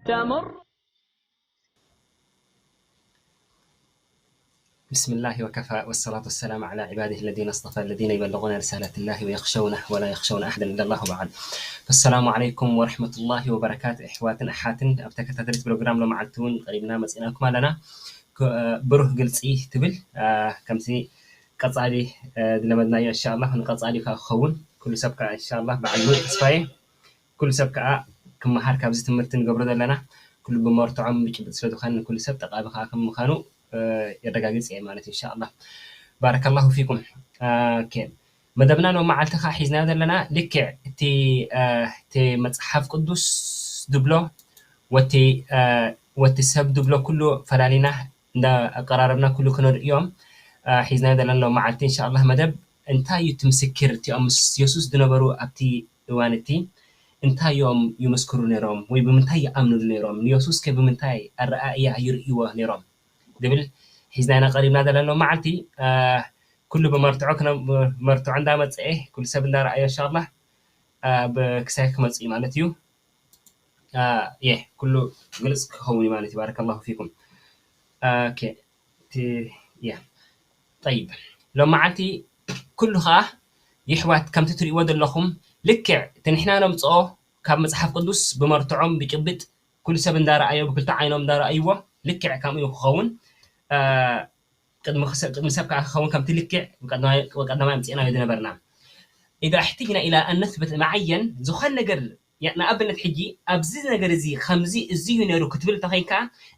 تمر. بسم الله وكفى، والصلاة والسلام على عباده الذين اصطفى، الذين يبلغون رسالة الله ويخشونه ولا يخشون أحدا إلا الله، وبعد. فالسلام عليكم ورحمة الله وبركاته። أحواتن أحاتن، ኣብ ተከታተልቲ ፕሮግራም ሎማዓልቲ እውን ቀሪብና መጺእናኩም ኣለና። ክ-፣ ብሩህ ግልጺ ትብል፣ እ፣ ከምቲ ቀጻሊ፣ እ፣ ዝለመድናዮ እንሻኣላህ ንቀጻሊ ከኣ ክኸውን፣ ኩሉ ሰብ ከኣ እንሻኣላህ በዓል ሙሉእ ተስፋ እየ። ኩሉ ሰብ ከኣ ክመሃር ካብዚ ትምህርቲ ንገብሮ ዘለና፣ ኩሉ ብመርትዖን ብጭብጢ ስለ ዝኾነ ንኩሉ ሰብ ጠቓሚ ከኣ ከም ምዃኑ፣ እ፣ የረጋግጽ እየ ማለት እዩ፣ እንሻኣላህ። ባረከላሁ ፊኩም። ኦኬ። መደብና ሎማዓልቲ ከኣ ሒዝናዮ ዘለና ልክዕ እቲ፣ እ፣ እቲ መጽሓፍ ቅዱስ ዝብሎ ወቲ፣ እ፣ ወቲ ሰብ ዝብሎ ኩሉ ፈላሊና እንዳ ኣቀራረብና ኩሉ ክነርእዮም፣ እ፣ ሒዝናዮ ዘለና ሎማዓልቲ እንሻኣላህ መደብ እንታይ እዩ እቲ ምስክር እቲኦም ምስ የሱስ ዝነበሩ ኣብቲ እዋን እቲ እንታይ እዮም ይምስክሩ ነይሮም ወይ ብምንታይ ይኣምንሉ ነይሮም? ንየሱስ ከ ብምንታይ ኣረኣእያ ይርእይዎ ነይሮም? ዝብል ሒዝና ኢና ቀሪብና ዘለና ሎማዓልቲ። እ፣ ኩሉ ብመርትዖ ክነ-፣ ብመርትዖ እንዳመጸኤ ኩሉ ሰብ እንዳረኣዮ እንሻኣላህ፣ እ፣ ብ-፣ ክሳይ ክመጽእ እዩ ማለት እዩ። እ፣ የ፣ ኩሉ ግልጽ ክኸውን እዩ ማለት እዩ። ባረከላሁ ፊኩም። ኦኬ። እቲ፣ የ። ጠይብ። ሎማዓልቲ ኩሉ ኸኣ የሕዋት ከምቲ ትርእይዎ ዘለኹም ልክዕ እቲ ንሕና ነምጽኦ ካብ መጽሓፍ ቅዱስ ብመርትዖም ብጭብጥ ኩሉ ሰብ እንዳረኣዮ ብክልተ ዓይኖም እንዳረኣይዎ ልክዕ ከምኡ እዩ ክኸውን። እ፣ ቅድሚ ክሰ-፣ ቅድሚ ሰብ ከኣ ክኸውን ከምቲ ልክዕ ብቀዳማይ፣ ብቀዳማይ ኣምጺእናዮ ዝነበርና። إذا احتجنا إلى أن نثبت معين ዝኾነ ነገር ያ-፣ ንኣብነት ሕጂ ኣብዚ ነገር እዚ ከምዚ እዚ እዩ ነይሩ ክትብል እንተኸይንካ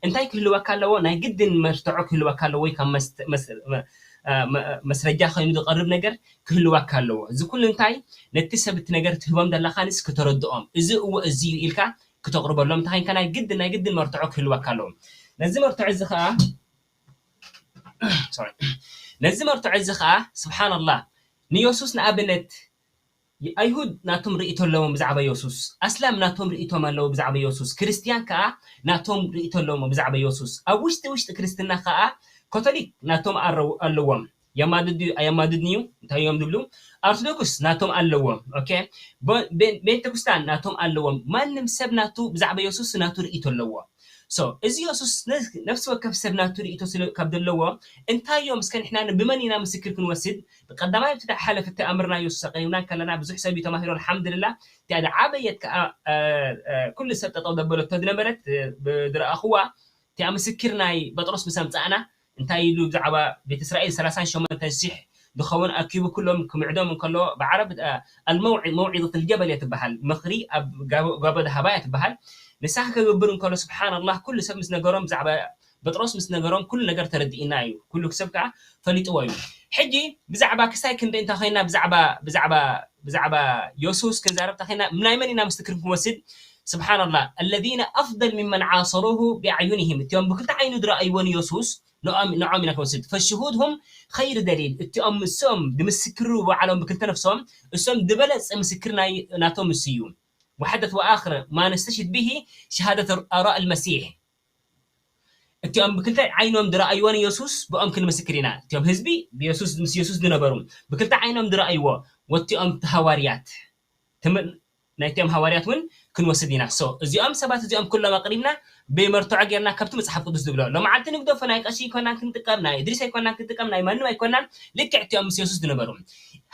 እንታይ ክህልወካ ኣለዎ? ናይ ግድን መርትዖ ክህልወካ ኣለዎ ወይ ካብ መስ-፣ መስ-፣ መ-፣ እ፣ መ-፣ መስረጃ ኮይኑ ዝቐርብ ነገር ክህልወካ ኣለዎ። እዚ ኩሉ እንታይ ነቲ ሰብ እቲ ነገር ትህቦም ዘለኻንስ ክተረድኦም፣ እዚ እዎ እዚ እዩ ኢልካ ክተቕርበሎም እንተኸይንካ ናይ ግድን፣ ናይ ግድን መርትዖ ክህልወካ ኣለዎ። ነዚ መርትዖ እዚ ኸኣ ሶሪ። ነዚ መርትዖ እዚ ኸኣ ስብሓንላህ ንየሱስ ንኣብነት ኣይሁድ ናቶም ርእይቶ ኣለዎም ብዛዕባ የሱስ፣ ኣስላም ናቶም ርእይቶም ኣለዎ ብዛዕባ የሱስ፣ ክርስትያን ከኣ ናቶም ርእይቶ ኣለዎም ብዛዕባ የሱስ። ኣብ ውሽጢ ውሽጢ ክርስትና ከኣ ኮቶሊክ ናቶም ኣረው-፣ ኣለዎም። የማድድ ድዩ ኣየማድድን እዩ እንታይ እዮም ዝብሉ? ኣርቶዶክስ ናቶም ኣለዎም። ኦኬ። በ-፣ ቤ-፣ ቤንተክስታን ናቶም ኣለዎም። ማንም ሰብ ናቱ ብዛዕባ የሱስ ናቱ ርእይቶ ኣለዎ። ሶ እዚ የሱስ ነ-፣ ነፍሲ ወከፍ ሰብ ናቱ ርእይቶ ስለ ካብ ዘለዎ እንታይ እዮም እስከ ንሕና ብመን ኢና ምስክር ክንወስድ? ብቀዳማይ ኣብቲ ዝሓለፈ ተኣምር ናይ የሱስ ኣቕሪብና ከለና ብዙሕ ሰብ እዩ ተማሂሩ ኣልሓምዱልላ። እቲኣ ዝዓበየት ከኣ፣ እ፣ እ፣ ኩሉ ሰብ ጠጠው ዘበለቶ ዝነበረት፣ እ፣ ብ-፣ ዝረኣኽዋ እቲኣ ምስክር ናይ ጴጥሮስ ምስ ኣምጻእና እንታይ ኢሉ ብዛዕባ ቤት እስራኤል ሰላሳን ሸሞንተን ሽሕ ዝኸውን ኣኪቡ ኩሎም ክምዕዶም እንከሎ ብዓረብ፣ እ፣ ኣልመውዒ-፣ መውዒዘት ኣልጀበል እያ ትበሃል። ምኽሪ ኣብ ጋቦ-፣ ጋቦ ደሃባ እያ ትበሃል። ንሳ ክገብር እንከሎ ስብሓንላህ ኩሉ ሰብ ምስ ነገሮም ብዛዕባ ጴጥሮስ ምስ ነገሮም ኩሉ ነገር ተረዲእና እዩ። ኩሉ ሰብ ከኣ ፈሊጥዎ እዩ። ሕጂ ብዛዕባ ክሳይ ክንርኢ እንተ ኸይና ብዛዕባ፣ ብዛዕባ፣ ብዛዕባ የሱስ ክንዛረብ እንተ ኸይና ናይ መን ኢና ምስክር ክንወስድ? ስብሓንላህ። الذين أفضل ممن عاصروه بأعينهم እቲኦም ብክልተ ዓይኑ ዝረኣይዎ ንየሱስ ንኦም-፣ ንዖም ኢና ክንወስድ። فشهودهم خير دليل እቲኦም እሶም ዝምስክሩ ባዕሎም ብክልተ ነፍሶም እሶም ዝበለጸ ምስክር ናይ ናቶም እሱ እዩ። وحدث وآخر ما نستشهد به شهادة آراء المسيح እቲኦም ብክልተ ዓይኖም ዝረኣይዎ ንየሱስ ብኦም ክንምስክር ኢና። እቲኦም ህዝቢ ብየሱስ፣ ምስ የሱስ ዝነበሩ ብክልተ ዓይኖም ዝረኣይዎ ወቲኦም እቲ ሃዋርያት ትም-፣ ናይቲኦም ሃዋርያት እውን ክንወስድ ኢና። ሶ እዚኦም ሰባት እዚኦም ኩሎም ኣቕሪብና ብመርትዖ ጌርና ካብቲ መጽሓፍ ቅዱስ ዝብሎ ሎመዓልቲ ንግደፎ ናይ ቀሺ ኣይኮናን ክንጥቀም፣ ናይ እድሪስ ኣይኮናን ክንጥቀም፣ ናይ ማንም ኣይኮናን። ልክዕ እቲኦም ምስ የሱስ ዝነበሩ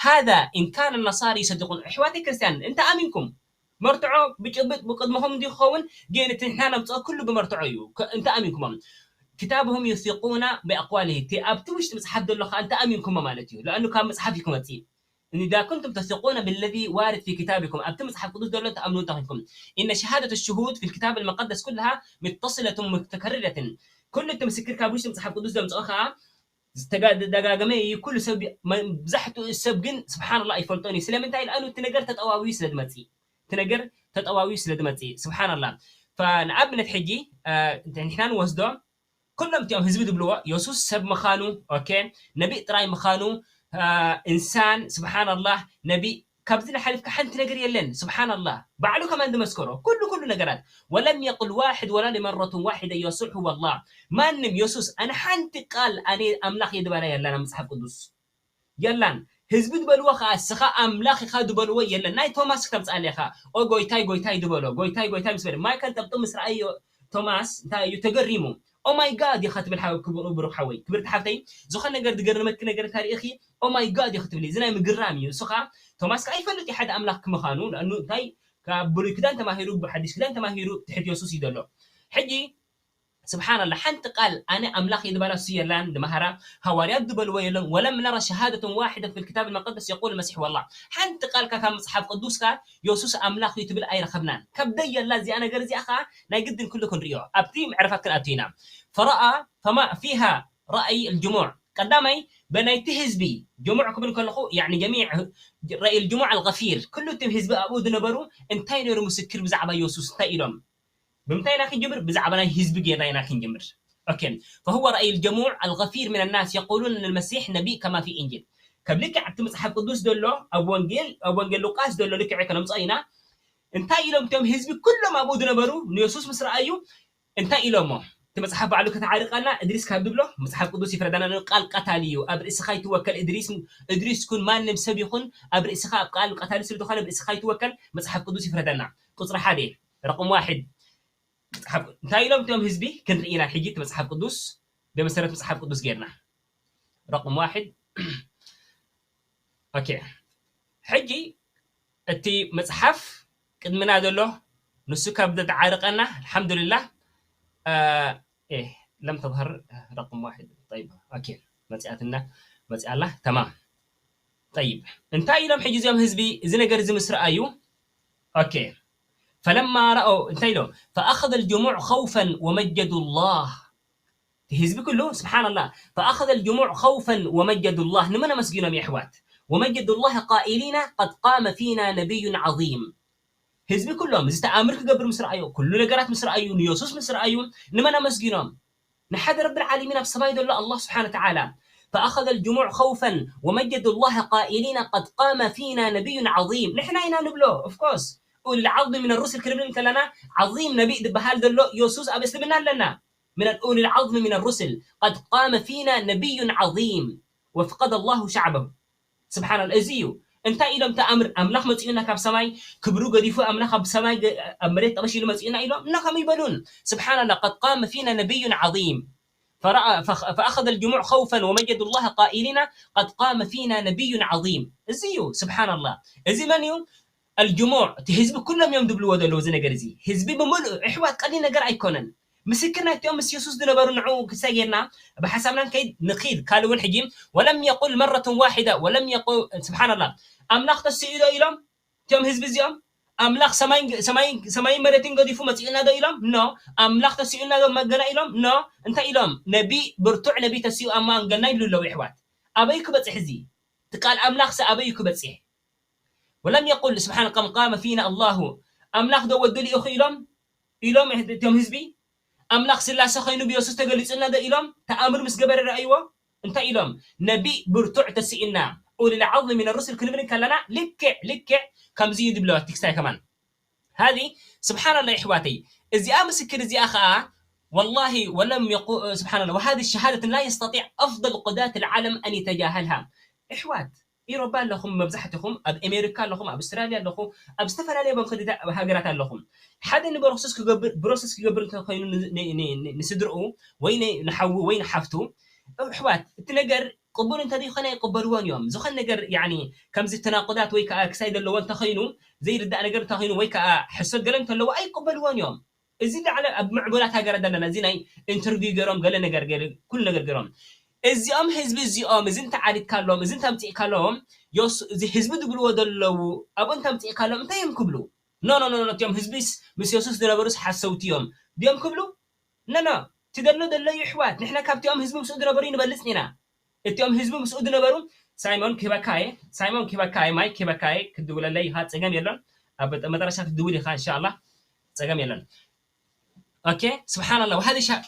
هذا إن كان النصارى يصدقون ኣሕዋተይ ክርስትያን እንተ ኣሚንኩም መርትዖ ብጭብጥ ብቅድመኹም እንዲ ክኸውን ግን እቲ ንሕና ነምፅኦ ኩሉ ብመርትዖ እዩ ከ-፣ እንተ ኣሚንኩሞም كتابهم يثقون بأقواله። እቲ ኣብቲ ውሽጢ መጽሓፍ ዘሎ ከኣ እንተ ኣሚንኩሞ ማለት እዩ። لأنه ካብ መጽሓፍ እዩ ክመጽእ። إذا كنتم تثقون بالذي وارد في كتابكم، ኣብቲ መጽሓፍ ቅዱስ ዘሎ ትኣምኑ እንተ ኮይንኩም። إن شهادة الشهود في الكتاب المقدس كلها متصلة متكررة። ኩሉ እቲ ምስክር ካብ ውሽጢ መጽሓፍ ቅዱስ ዘምጽኦ ከኣ ዝተጋ-፣ ዝተደጋገመ እዩ። ኩሉ ሰብ፣ መ-፣ መብዛሕትኡ ሰብ ግን ስብሓንላ ኣይፈልጦን እዩ። ስለምንታይ? لأنه እቲ ነገር ተጠዋውዩ ስለ ዝመጽእ። እቲ ነገር ተጠዋውዩ ስለ ዝመጽእ። ስብሓንላ። ንኣብነት ሕጂ፣ እ፣ ንሕና ንወስዶ ኩሎም እቲኦም ህዝቢ ዝብልዎ የሱስ ሰብ ምዃኑ፣ ኦኬ፣ ነቢይ ጥራይ ምዃኑ፣ አ፣ እንሳን፣ ስብሓንላህ፣ ነቢይ፣ ካብዚ ንሓሊፍካ ሓንቲ ነገር የለን። ስብሓንላህ፣ ባዕሉ ከማን ዝመስከሮ ኩሉ፣ ኩሉ ነገራት። ولم يقل واحد ولا لمرة واحدة يسوع هو الله። ማንም የሱስ ኣነ ሓንቲ ቃል ኣነ ኣምላኽ እየ ዝበላ የላን ኣብ መጽሓፍ ቅዱስ። የላን። ህዝቢ ዝበልዎ ከኣ እስኻ ኣምላኽ ኢኻ ዝበልዎ የለን። ናይ ቶማስ ክተምጽኣለይ ኢኻ። ኦ ጎይታይ፣ ጎይታይ ዝበሎ፣ ጎይታይ፣ ጎይታይ ምስ በለ፣ ማይ ከንጠብጥብ ምስ ረኣዮ ቶማስ እንታይ እዩ ተገሪሙ። ኦ ማይ ጋድ ኢኻ ትብል ሓው-፣ ክቡር ብሩኽ ሓወይ። ክብርቲ ሓፍተይ፣ ዝኾነ ነገር ዝገርመኪ ነገር እንተ ርኢኺ፣ ኦ ማይ ጋድ ኢኺ ትብሊ። እዚ ናይ ምግራም እዩ። እሱ ከኣ ቶማስ ከኣ ይፈልጥ እዩ ሓደ ኣምላኽ ክምዃኑ። ንኣኑ እንታይ ካብ ብሉይ ክዳን ተማሂሩ፣ ብሓዲስ ክዳን ተማሂሩ ትሕቲ የሱስ እዩ ዘሎ። ሕጂ ስብሓንላ፣ ሓንቲ ቃል ኣነ ኣምላኽ እየ ዝበላ እሱ የላን፣ ዝመሃራ ሃዋርያት ዝበልዎ የለን። ولم نرى شهادة واحدة في الكتاب المقدس يقول المسيح هو الله። ሓንቲ ቃል ካብ መጽሓፍ ቅዱስካ የሱስ ኣምላኽ እዩ ትብል ኣይረኸብናን። ካብ ደይ የላ እዚኣ ነገር እዚኣ ኸዓ ናይ ግድን ኩሉ ክንርእዮ። ኣብቲ ምዕረፋት ክንኣቱ ኢና። فرأى فما فيها رأي الجموع። ቀዳማይ በናይቲ ህዝቢ ጀሙዕ ክብል ከለኹ፣ ያዕኒ ጀሚዕ ረእይ الجموع الغفير፣ ኩሉ እቲ ህዝቢ ኣብኡ ዝነበሩ እንታይ ነይሩ ምስክር ብዛዕባ የሱስ እንታይ ኢሎም? ብምንታይ ኢና ክንጅምር? ብዛዕባ ናይ ህዝቢ ጌርና ኢና ክንጅምር። ኦኬ። فهو رأي الجموع الغفير من الناس يقولون أن المسيح نبي كما في إنجيل። ከም ልክዕ ኣብቲ መጽሓፍ ቅዱስ ዘሎ፣ ኣብ ወንጌል፣ ኣብ ወንጌል ሉቃስ ዘሎ ልክዕ ከነምጽኦ ኢና። እንታይ ኢሎም እቶም ህዝቢ ኩሎም ኣብኡ ዝነበሩ ንየሱስ ምስ ረኣዩ እንታይ ኢሎሞ? እቲ መጽሓፍ ባዕሉ ከተዓርቀና እድሪስ ካብ ዝብሎ መጽሓፍ ቅዱስ ይፍረደና። ቃል ቀታሊ እዩ። ኣብ ርእስኻ ይትወከል እድሪስ፣ እድሪስ ኩን ማንም ሰብ ይኹን ኣብ ርእስኻ ኣብ ቃል ቀታሊ ስለ ዝኾነ ኣብ ርእስኻ ይትወከል መጽሓፍ ቅዱስ ይፍረደና። ቁጽሪ ሓደ፣ ረቕም ዋሕድ። መጽሓፍ፣ እንታይ ኢሎም እቶም ህዝቢ? ክንርኢ ኢና ሕጂ እቲ መጽሓፍ ቅዱስ ብመሰረት መጽሓፍ ቅዱስ ጌርና። ረቕም ዋሕድ። ኦኬ። ሕጂ እቲ መጽሓፍ ቅድምና ዘሎ ንሱ ካብ ዘተዓርቀና፣ ኣልሓምዱሊላህ። እ፣ ኤ፣ ለም ተظهر ረቅም ዋሕድ። ጠይብ፣ ኦኬ፣ መጽኣትና፣ መጽኣላ፣ ተማም። ጠይብ፣ እንታይ ኢሎም ሕጂ እዚኦም ህዝቢ እዚ ነገር እዚ ምስ ረኣዩ? ኦኬ፣ ፈለማ ረኣው፣ እንታይ ኢሎም? فأخذ الجموع خوفا ومجدوا الله። እቲ ህዝቢ ኩሉ፣ ስብሓንላህ፣ فأخذ الجموع خوفا ومجدوا الله። ንመን ኣመስጊኖም የሕዋት? ومجدوا الله قائلين قد قام فينا نبي عظيم። ህዝቢ ኩሎም፣ እዚ ተኣምር ክገብር ምስ ረኣዩ፣ ኩሉ ነገራት ምስ ረኣዩ፣ ንየሱስ ምስ ረኣዩ፣ ንመን ኣመስጊኖም? ንሓደ ረቢ ልዓለሚን ኣብ ሰማይ ዘሎ ኣላህ ስብሓነ ወተዓላ። فأخذ الجموع خوفا ومجدوا الله قائلين قد قام فينا نبي عظيم። ንሕና ኢና ንብሎ፣ of course። أولي العزم من الرسل ክንብል እንከለና፣ ዓዚም ነቢይ ዝበሃል ዘሎ የሱስ ኣብ እስልምና ኣለና። من أولي العزم من الرسل قد قام فينا نبي عظيم وفقد الله شعبه። ስብሓንላ፣ እዚ እዩ። እንታይ ኢሎም? ተኣምር ኣምላኽ መጺኡና ካብ ሰማይ፣ ክብሩ ገዲፉ ኣምላኽ ኣብ ሰማይ ገ-፣ ኣብ መሬት ጠበሽ ኢሉ መጺኡና ኢሎም። እና ከም ይበሉን፣ ስብሓንላ፣ قد قام فينا نبي عظيم فرأى، فخ-، فأخذ الجموع خوفا ومجدوا الله قائلين قد قام فينا نبي عظيم። እዚ እዩ፣ ስብሓንላ። እዚ መን እዩ? الجموع፣ እቲ ህዝቢ ኩሎም እዮም ዝብልዎ ዘለዉ እዚ ነገር እዚ። ህዝቢ ብምልኡ፣ ኣሕዋት፣ ቀሊል ነገር ኣይኮነን። ምስክር ናይቲኦም ምስ የሱስ ዝነበሩ ንዕኡ ክሳይ ጌርና ብሓሳብና ንከይድ፣ ንኺድ። ካልእ እውን ሕጂ ولم يقل مرة واحدة ولم يقل، ስብሓንላ፣ ኣምላኽ ተስኡ ዶ ኢሎም እቶም ህዝቢ እዚኦም? ኣምላኽ ሰማይን፣ ሰማይን፣ ሰማይን መሬትን ገዲፉ መጺኡና ዶ ኢሎም? ኖ። ኣምላኽ ተስኡና ዶ መገና ኢሎም? ኖ። እንታይ ኢሎም? ነቢ፣ ብርቱዕ ነቢ ተስኡ ኣብ ማእንገልና ይብሉ ኣለዉ፣ ኣሕዋት። ኣበይ ክበጽሕ እዚ? እቲ ቃል ኣምላኽሲ ኣበይ ክበጽሕ? ولم يقل سبحانه قد قام فينا الله። ኣምላኽ ዶ ወዲ ልኢኹ ኢሎም? ኢሎም እቶም ህዝቢ? ኣምላኽ ስላሴ ኾይኑ ብየሱስ ተገሊጹልና ዶ ኢሎም? ተኣምር ምስ ገበረ ረኣይዎ? እንታይ ኢሎም? ነቢ ብርቱዕ ተስኢና። أولي العزم من الرسل ክንብል እንከለና ልክዕ፣ ልክዕ ከምዚ እዩ ዝብለዋ ቲክስታይ ከማን። هذه سبحان الله ኣሕዋተይ። እዚኣ ምስክር እዚኣ ኸኣ والله ولم يقو-، سبحان الله، وهذه الشهادة لا يستطيع أفضل قضاة العالم أن يتجاهلها። ኣሕዋት፣ ኢሮባ ኣለኹም፣ መብዛሕትኹም ኣብ ኣሜሪካ ኣለኹም፣ ኣብ ኣውስትራልያ ኣለኹም፣ ኣብ ዝተፈላለየ መንገዲ ሃገራት ኣለኹም። ሓደ ንብሮሰስ ክገብር፣ ብሮሰስ ክገብር እንተኾይኑ ን-፣ ን-፣ ን-፣ ን-፣ ንስድርኡ ወይ ን-፣ ንሓዉ ወይ ንሓፍቱ፣ ኣሕዋት፣ እቲ ነገር ቅቡል እንተዘይኮነ ኣይቅበልዎን እዮም። ዝኾነ ነገር፣ ያኒ፣ ከምዚ ተናቁዳት ወይ ከዓ ክሳይ ዘለዎ እንተኾይኑ፣ ዘይርዳእ ነገር እንተኾይኑ ወይ ከዓ ሕሶት ገለ እንተለዎ ኣይቅበልዎን እዮም። እዚ ላዕለ ኣብ ምዕቡላት ሃገራት ዘለና፣ እዚ ናይ ኢንተርቪው ገይሮም፣ ገለ ነገር ገይሩ፣ ኩሉ ነገር ገይሮም። እዚኦም ህዝቢ እዚኦም፣ እዚ እንተዓሊትካሎም፣ እዚ እንተምፂእካሎም፣ ዮሱ-፣ እዚ ህዝቢ ዝብልዎ ዘለዉ፣ ኣብኡ እንተምፂእካሎም እንታይ እዮም ክብሉ? ኖ፣ ኖ፣ ኖ፣ ኖ፣ እቲኦም ህዝቢስ ምስ የሱስ ዝነበሩስ ሓሰውቲ እዮም ድዮም ክብሉ? ኖ፣ ኖ፣ እቲ ዘሎ ዘሎ እዩ፣ ኣሕዋት። ንሕና ካብቲኦም ህዝቢ ምስኡ ዝነበሩ ይንበልጽ ኢና። እቲኦም ህዝቢ ምስኡ ዝነበሩ፣ ሳይሞን ክህበካ እየ፣ ሳይሞን ክህበካ እየ፣ ማይክ ክህበካ እየ፣ ክትድውለለይ ኢኻ፣ ጸገም የሎን። ኣብ መጠረሻ ክትድውል ኢኻ፣ እንሻኣላህ፣ ጸገም የሎን። ኦኬ፣ ስብሓንላህ። ወሃዚ ሻ-፣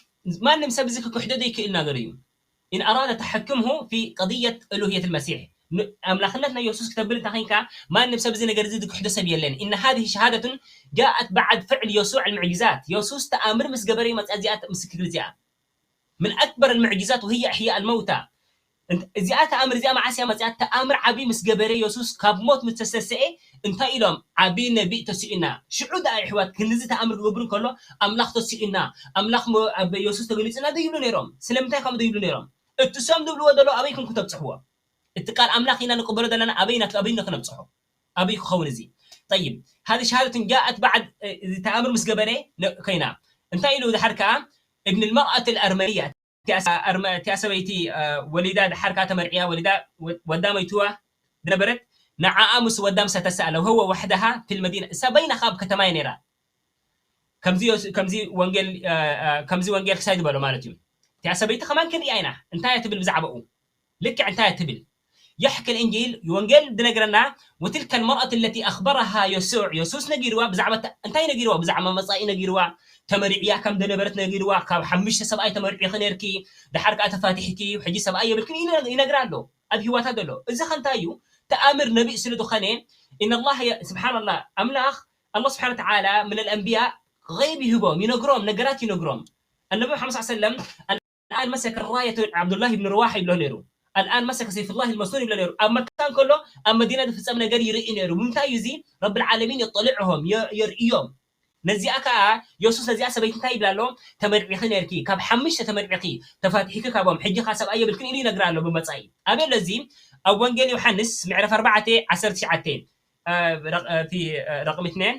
ማንም ሰብ እዚ ክክሕዶ ዘይክእል ነገር እዩ። إن أراد تحكمه في قضية ألوهية المسيح፣ ን-፣ ኣምላኽነት ናይ የሱስ ክተብል እንተ ኸይንካ፣ ማንም ሰብ እዚ ነገር እዚ ዝክሕዶ ሰብ የለን። إن هذه شهادة جاءت بعد فعل يسوع المعجزات። የሱስ ተኣምር ምስ ገበረ እዩ መጽኣ እዚኣ ምስክር እዚኣ። من أكبر المعجزات وهي إحياء الموتى። እንት-፣ እዚኣ ተኣምር እዚኣ መዓስ እያ መጽኣ? ተኣምር ዓቢ ምስ ገበረ የሱስ ካብ ሞት ምስ ተሰሰኤ እንታይ ኢሎም? ዓቢ ነቢይ ተሲኡና። ሽዑ ደኣ ኣሕዋት ክንድዚ ተኣምር ክገብር እንከሎ ኣምላኽ ተሲኡና፣ ኣምላኽ ሞ-፣ ኣብ የሱስ ተገሊጹና ዶ ይብሉ ነይሮም? ስለምንታይ ከምኡ ዶ ይብሉ ነይሮም? እቲ እሶም ዝብልዎ ዘለዉ ኣበይ ኮንኩም ተብጽሕዎ? እቲ ቃል ኣምላኽ ኢና ንቕበሎ ዘለና ኣበይ ኢና፣ ኣበይ ኢና ክነብጽሖ? ኣበይ ክኸውን እዚ? ጠይብ፣ هذه شهادة جاءت بعد፣ እ፣ እዚ ተኣምር ምስ ገበረ ነ-፣ ኮይና። እንታይ ኢሉ ድሓር ከኣ? ابن المرأة الأرملية፣ እቲኣ ሰ-፣ ኣርመ-፣ እቲኣ ሰበይቲ፣ እ፣ ወሊዳ ድሓር ከኣ ተመርዕያ ወሊዳ ወ-፣ ወዳ መይትዋ ዝነበረት ንዓኣ ምስ ወዳ ምስ ተሰኣለ وهو وحدها في المدينة፣ እሳ በይና ከኣ ኣብ ከተማ እያ ነይራ። ከምዚ ዮስ-፣ ከምዚ ወንጌል፣ እ፣ እ፣ ከምዚ ወንጌል ክሳይ ዝበሎ ማለት እዩ። እቲኣ ሰበይቲ ከማን ክንሪኣ ኢና። እንታይ እያ ትብል ብዛዕባኡ? ልክዕ እንታይ እያ ትብል? يحكي الإنجيل፣ ወንጌል ዝነግረና وتلك المرأة التي أخبرها يسوع، የሱስ ነጊርዋ ብዛዕባ ተ-፣ እንታይ ነጊርዋ? ብዛዕባ መጻኢ ነጊርዋ፣ ተመሪዕያ ከም ዝነበረት ነጊርዋ፣ ካብ ሓሙሽተ ሰብኣይ ተመሪዕኺ ነርኪ፣ ድሓር ከኣ ተፋቲሕኪ፣ ሕጂ ሰብኣይ የብልክን ኢሉ ይነግራ ኣሎ። ኣብ ህይወታ ዘሎ። እዚ ከ እንታይ እዩ? ተኣምር ነቢይ ስለ ዝኾነ፣ إن الله ي-፣ ስብሓንላህ፣ ኣምላኽ፣ ኣላህ ስብሓን ወተዓላ من الأنبياء غيب ይህቦም፣ ይነግሮም፣ ነገራት ይነግሮም። النبي محمد صلى الله عليه وسلم الآن مسك الراية عبد الله بن رواحة ይብሎ ነይሩ። الآن مسك سيف الله المسلول ይብሎ ነይሩ። ኣብ መካ እንከሎ ኣብ መዲና ዝፍጸም ነገር ይርኢ ነይሩ። ብምንታይ እዩ እዚ? ረብል ዓለሚን የጠልዕሆም፣ የ-፣ የርእዮም። ነዚኣ ከኣ የሱስ ነዚኣ ሰበይቲ እንታይ ይብላ ኣሎ? ተመርዒኺ ነርኪ፣ ካብ ሓሙሽተ ተመርዒኺ፣ ተፋቲሕኪ ካብኦም፣ ሕጂ ከኣ ሰብኣይ የብልክን ኢሉ ይነግራ ኣሎ ብመጻኢ። ኣበይ ኣሎ እዚ? ኣብ ወንጌል ዮሃንስ ምዕራፍ ኣርባዕተ ዓሰርተ ትሽዓተ፣ እ፣ ረቕ-፣ እቲ፣ እ፣ ረቕሚ እትኔን፣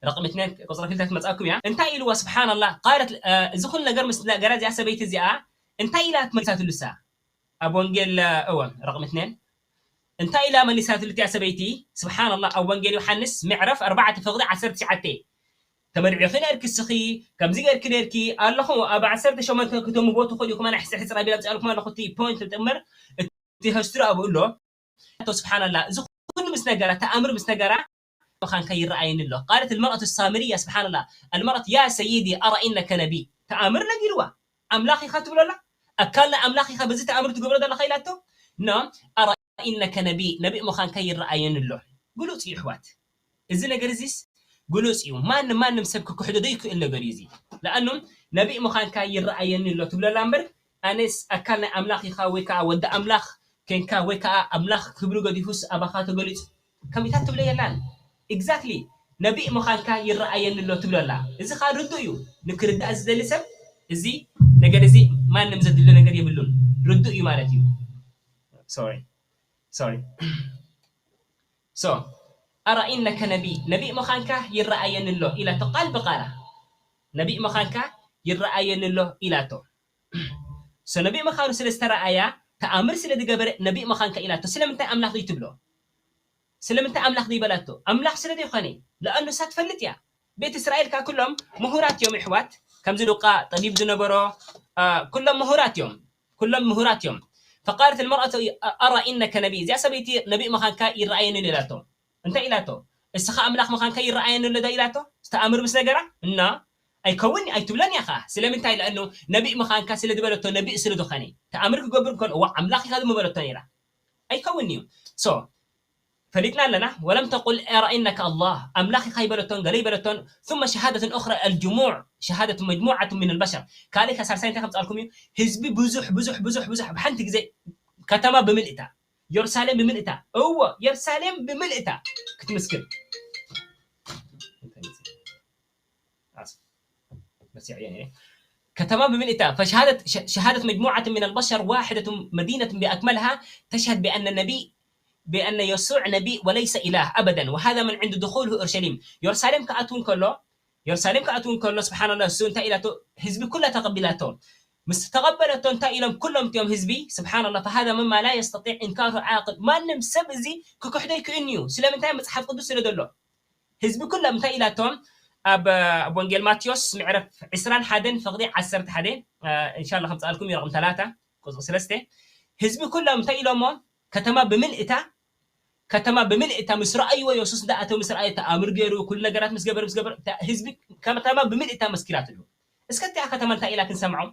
ረቕሚ እትኔን ቁጽሪ ክልተ ትመጻኩም እያ። እንታይ ኢልዋ? ስብሓንላህ፣ ቃለት፣ እ፣ እዚ ኩሉ ነገር ምስ ነገራ እዚኣ ሰበይቲ እዚኣ እንታይ ኢላ መሊሳትሉ እሳ? ኣብ ወንጌል፣ እ፣ እወ፣ ረቕሚ እትኔን እንታይ ኢላ መሊሳትሉ እቲኣ ሰበይቲ? ስብሓንላህ፣ ኣብ ወንጌል ዮሃንስ ምዕራፍ ኣርባዕተ ፍቕዲ ዓሰርተ ትሽዓተ፣ ተመርዒኺ ነርኪ እስኺ፣ ከምዚ ጌርኪ ነርኪ፣ ኣለኹ ኣብ ዓሰርተ ሸሞንተ ክተንብቦ ትኽእሉ ኢኹም፣ ኣነ ሕጽር ሕጽር ኣቢለ ኣምጽኣልኩም ኣለኹ፣ እቲ ፖይንት ጥምር፣ እቲ ሂስትሪ ኣብኡ ኣሎ። ኣቶ ስብሓንላህ፣ እዚ ኩሉ ምስ ነገራ፣ ተኣምር ምስ ነገራ፣ ምዃንካ ይረኣየኒ ኣሎ። قالت المرأة السامرية، ስብሓንላህ፣ المرأة يا سيدي أرى إنك نبي። ተኣምር ነጊርዋ። ኣምላኽ ኢኻ ትብሎ ኣላ? ኣካል ናይ ኣምላኽ ኢኻ በዚ ተኣምር ትገብሮ ዘለኻ ኢላቶ? No، أرى إنك نبي، ነቢይ ምዃንካ ይረኣየኒ ኣሎ። ግሉጽ እዩ ኣሕዋት። እዚ ነገር እዚስ ግሉጽ እዩ። ማንም፣ ማንም ሰብ ክክሕዶ ዘይክእል ነገር እዩ እዚ። ለኣኑ ነቢይ ምዃንካ ይረኣየኒ ኣሎ ትብሎ ኣላ እምበር፣ ኣነስ ኣካል ናይ ኣምላኽ ኢኻ ወይ ከኣ ወዲ ኣምላኽ ኬንካ ወይ ከኣ ኣምላኽ ክብሪ ገዲፉስ ኣባኻ ተገሊጹ ከምኢታት ትብሎ የላን። ኤግዛክትሊ ነቢይ ምዃንካ ይረኣየኒ ኣሎ ትብሎ ኣላ። እዚ ከኣ ርዱእ እዩ። ንክርዳእ ዝደሊ ሰብ እዚ ነገር እዚ ማንም ዘድሎ ነገር የብሉን። ርዱእ እዩ ማለት እዩ። ሶሪ፣ ሶሪ። ሶ፣ أرى إنك نبي، ነቢይ ምዃንካ ይረኣየኒ ኣሎ ኢላቶ ቃል ብቃላ። ነቢይ ምዃንካ ይረኣየኒ ኣሎ ኢላቶ። ሶ፣ ነቢይ ምዃኑ ስለ ዝተረኣያ፣ ተኣምር ስለ ዝገበረ ነቢይ ምዃንካ ኢላቶ። ስለምንታይ ኣምላኽ እዩ ትብሎ? ስለምንታይ ኣምላኽ ዘይበላቶ? ኣምላኽ ስለ ዘይኾነ። ለኣኑ እሳ ትፈልጥ እያ። ቤት እስራኤል ከኣ ኩሎም ምሁራት እዮም፣ ኣሕዋት። ከምዚ ሉቃ ጠቢብ ዝነበሮ፣ አ፣ ኩሎም ምሁራት እዮም። ኩሎም ምሁራት እዮም። فقالت المرأة أرى إنك نبي، እዚኣ ሰበይቲ ነቢይ ምዃንካ ይረኣየኒ ኣሎ ኢላቶ። እንታይ ኢላቶ? እስኻ ኣምላኽ ምዃንካ ይረኣየኒ ኣሎ ዶ ኢላቶ? ዝተኣምር ምስ ነገራ? እና ኣይከውን፣ ኣይትብሎን እያ ኸኣ። ስለምንታይ? ለኣኑ ነቢይ ምዃንካ ስለ ዝበለቶ፣ ነቢይ ስለ ዝኾነ። ተኣምር ክገብር እንከሎ፣ እዋ ኣምላኽ ኢኻ ምበለቶ ነይራ። ኣይከውን እዩ። ሶ፣ ፈሊጥና ኣለና። ولم تقل أرى إنك الله، ኣምላኽ ኢኻ ኣይበለቶን፣ ገለ ኣይበለቶን። ثم شهادة أخرى الجموع، شهادة مجموعة من البشر። ካልእ ከ ሳልሳይ እንታይ ከምጻልኩም እዩ? ህዝቢ ብዙሕ፣ ብዙሕ፣ ብዙሕ፣ ብዙሕ፣ ብሓንቲ ግዜ ከተማ ብምልእታ፣ የሩሳሌም ብምልእታ፣ እዎ፣ የሩሳሌም ብምልእታ ክትምስክር። ከተማ ብምልእታ، فشهادة، ش-، شهادة مجموعة من البشر واحدة مدينة بأكملها تشهد بأن النبي، بأن يسوع نبي وليس إله أبدًا، وهذا من عند دخوله أورشليم. የሩሳሌም ክኣትው እንከሎ የሩሳሌም ክኣትው እንከሎ ስብሓንላ እሱ እንታይ ኢላቶ? ህዝቢ ኩላ ተቐቢላቶ። ምስ ተቐበለቶ እንታይ ኢሎም ኩሎም እቲኦም ህዝቢ? ስብሓንላ ፈሃዛ ምማ ላ የስተጢዕ ኢንካሩ ዓቅል። ማንም ሰብ እዚ ክክሕዶ ይክእን እዩ። ስለምንታይ? መፅሓፍ ቅዱስ ስለ ዘሎ። ህዝቢ ኩሎም እንታይ ኢላቶም? ኣብ ኣብ ወንጌል ማቴዎስ ምዕረፍ ዕስራን ሓደን ፍቕዲ ዓሰርተ ሓደ፣ እንሻላ ከምፅኣልኩም እዩ፣ ረቕም ተላታ ቁፅሪ ሰለስተ። ህዝቢ ኩሎም እንታይ ኢሎሞ? ከተማ ብምልእታ ከተማ ብምልእታ ምስ ረኣይዎ፣ የሱስ እንዳኣተው ምስ ረኣየ፣ ተኣምር ገይሩ፣ ኩሉ ነገራት ምስ ገበረ ምስ ገበረ ህዝቢ፣ ከተማ ብምልእታ መስኪራትሉ። እስከ እቲኣ ከተማ እንታይ ኢላ ክንሰምዖም?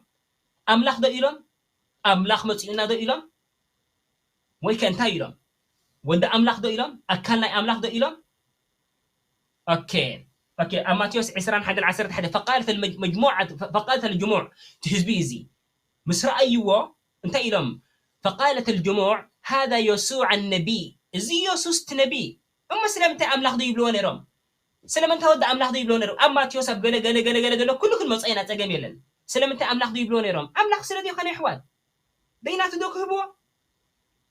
ኣምላኽ ዶ ኢሎም? ኣምላኽ መፂኡና ዶ ኢሎም? ወይ ከ እንታይ ኢሎም? ወዲ ኣምላኽ ዶ ኢሎም? ኣካል ናይ ኣምላኽ ዶ ኢሎም? ኦኬ ኦኬ። ኣብ ማቴዎስ ዕስራን ሓደን ዓሰርተ ሓደ ፈቃለት መጅሙዓ ፈቃለት ልጅሙዕ፣ እቲ ህዝቢ እዚ ምስ ረኣይዎ እንታይ ኢሎም? ፈቃለት ልጅሙዕ ሃዛ የሱዕ ነቢይ፣ እዚ የሱስ እቲ ነቢይ። እሞ ስለምንታይ ኣምላኽ ዶ ይብልዎ ነይሮም? ስለምንታይ ወዲ ኣምላኽ ዶ ይብልዎ ነይሮም? ኣብ ማቴዎስ ኣብ ገለ ገለ ገለ ገለ ዘሎ ኩሉ ክንመጾ ኢና፣ ጸገም የለን። ስለምንታይ ኣምላኽ ዶ ይብልዎ ነይሮም? ኣምላኽ ስለ ዘይኮነ፣ ኣሕዋት፣ በይናቱ ዶ ክህብዎ?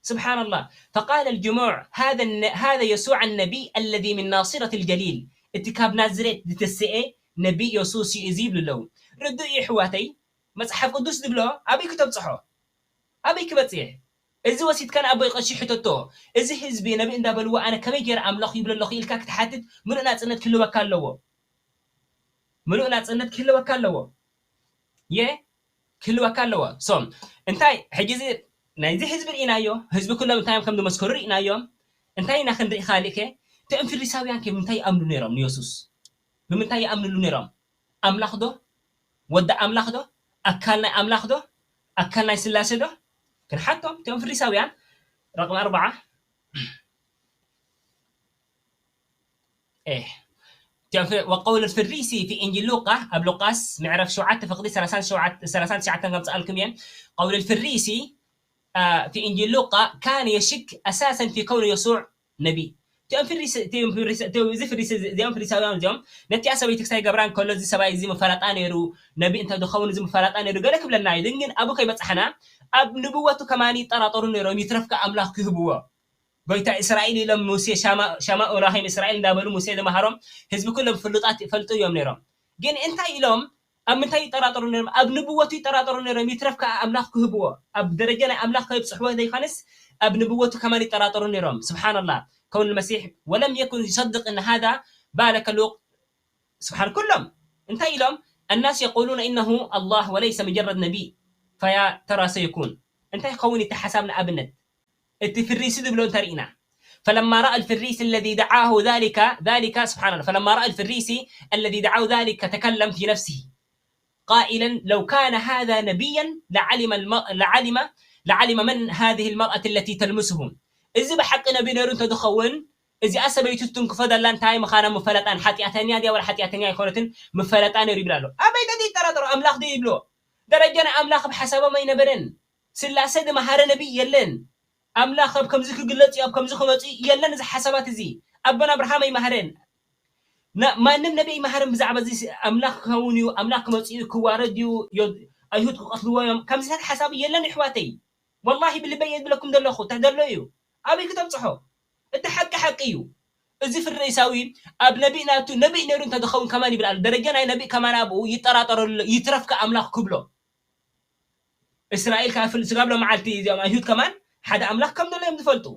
ስብሓንላህ። ፈቃለ ልጅሙዕ ሃዘ የሱዕ ነቢይ ኣለዚ ምን ናስረት ልጀሊል፣ እቲ ካብ ናዝሬት ዝተስኤ ነቢ የሱስ እዩ እዚ ይብሉ ኣለዉ። ርዱእ እዩ ኣሕዋተይ። መፅሓፍ ቅዱስ ዝብሎ ኣበይ ክተብፅሖ? ኣበይ ክበፅሕ? እዚ ወሲድካ ንኣቦይ ቀሺ ሕተቶ። እዚ ህዝቢ ነቢ እንዳበልዎ ኣነ ከመይ ገይረ ኣምላኽ ይብሎ ኣለኹ ኢልካ ክትሓትት ምሉእ ናፅነት ክህልወካ ኣለዎ። ምሉእ ናፅነት ክህልወካ ኣለዎ። የ ክህልወካ ኣለዎ። ሶ እንታይ ሕጂ እዚ ናይዚ ህዝቢ ርኢናዮ፣ ህዝቢ ኩሎም እንታይ እዮም ከም ዝመስከሩ ርኢናዮም። እንታይ ኢና ክንርኢ ካልእ ከ? እቶም ፈሪሳውያን ከ ብምንታይ ይኣምኑ ነይሮም ንየሱስ? ብምንታይ ይኣምንሉ ነይሮም? ኣምላኽ ዶ? ወዲ ኣምላኽ ዶ? ኣካል ናይ ኣምላኽ ዶ? ኣካል ናይ ስላሴ ዶ? ክንሓቶም እቶም ፈሪሳውያን። ረቕም ኣርባዓ። إيه. وقول الفريسي في إنجيل لوقا، ኣብ ሉቃስ ምዕራፍ ሸውዓተ ፍቕዲ ሰላሳን ሸውዓተ ሰላሳን ትሽዓተን ከምጽኣልኩም እየ። قول الفريسي في إنجيل لوقا كان يشك أساسا في كون يسوع نبي. እቲኦም ፍሪስ እቲኦም ፍሪስ እቲኦም እዚ ፍሪስ እዚኦም ፍሪሳውያን እዚኦም ነቲ ሰበይቲ ክሳይ ገብራ እንከሎ እዚ ሰብኣይ እዚ ምፈለጣ ነይሩ፣ ነቢ እንተ ዝኸውን እዚ ምፈለጣ ነይሩ ገለ ክብለና እዩ። ግን ኣብኡ ከይበጻሕና ኣብ ንብወቱ ከማን ይጠራጠሩ ነይሮም፣ ይትረፍካ ኣምላኽ ክህብዎ። ጎይታ እስራኤል ኢሎም ሙሴ ሻማ ሻማ ኦላሂም እስራኤል እንዳበሉ ሙሴ ዝመሃሮም ህዝቢ ኩሎም ፍሉጣት ይፈልጡ እዮም ነይሮም። ግን እንታይ ኢሎም ኣብ ምንታይ ይጠራጠሩ ነይሮም? ኣብ ንብወቱ ይጠራጠሩ ነይሮም። ይትረፍ ከዓ ኣምላኽ ክህብዎ ኣብ ደረጃ ናይ ኣምላኽ ከይብፅሕዎ ዘይኮነስ ኣብ ንብወቱ ከማን ይጠራጠሩ ነይሮም። ስብሓንላህ። ከውን መሲሕ ወለም የኩን ይሰድቅ እን ሃዛ ባለከ ሉቅ ስብሓን ኩሎም እንታይ ኢሎም? الناس يقولون إنه الله وليس مجرد نبي فيا ترى سيكون እንታይ ክኸውን እቲ ሓሳብ ንኣብነት እቲ ፍሪሲ ዝብሎ እንተርኢና فلما رأى الفريسي الذي دعاه ذلك ذلك سبحان الله فلما رأى الفريسي الذي دعاه ذلك تكلم في نفسه قائلا لو كان هذا نبيا لعلم الم... لعلم لعلم من هذه المرأة التي تلمسه እዚ ብሓቂ ነቢ ነይሩ እንተዝኸውን እዚኣ ሰበይቱ ትትንክፎ ዘላ እንታይ ምዃና ምፈለጣን ሓጢኣተኛ ድያ ወላ ሓጢኣተኛ ኣይኮነትን ምፈለጣ ነይሩ ይብል ኣሎ ኣበይ ተዘይጠራጠሩ ኣምላኽ ድዩ ይብሎ ደረጃ ናይ ኣምላኽ ብሓሳቦም ኣይነበረን ስላሰ ዝመሃረ ነቢይ የለን ኣምላኽ ኣብ ከምዚ ክግለጽ እዩ ኣብ ከምዚ ክመጽ እዩ የለን እዚ ሓሳባት እዚ ኣቦና ኣብርሃም ኣይመሃረን ማንም ነቢ ኣይመሃረን ብዛዕባ እዚ ኣምላኽ ክኸውን እዩ ኣምላኽ ክመጽእ እዩ ክዋረድ እዩ ኣይሁድ ክቐትልዎ እዮም ከምዚታት ሓሳብ የለን ይሕዋተይ ወላሂ ብልበይ እየ ዝብለኩም ዘለኹ እንታይ ዘሎ እዩ ኣበይ ክተብፅሖ እቲ ሓቂ ሓቂ እዩ እዚ ፍሪሳዊ ኣብ ነቢይ ናቱ ነቢይ ነይሩ እንተዝኸውን ከማን ይብል ኣሎ ደረጃ ናይ ነቢይ ከማን ኣብኡ ይጠራጠረሉ ይትረፍካ ኣምላኽ ክብሎ እስራኤል ካብ ስጋብ ሎም መዓልቲ እዚኦም ኣይሁድ ከማን ሓደ ኣምላኽ ከም ዘሎ እዮም ዝፈልጡ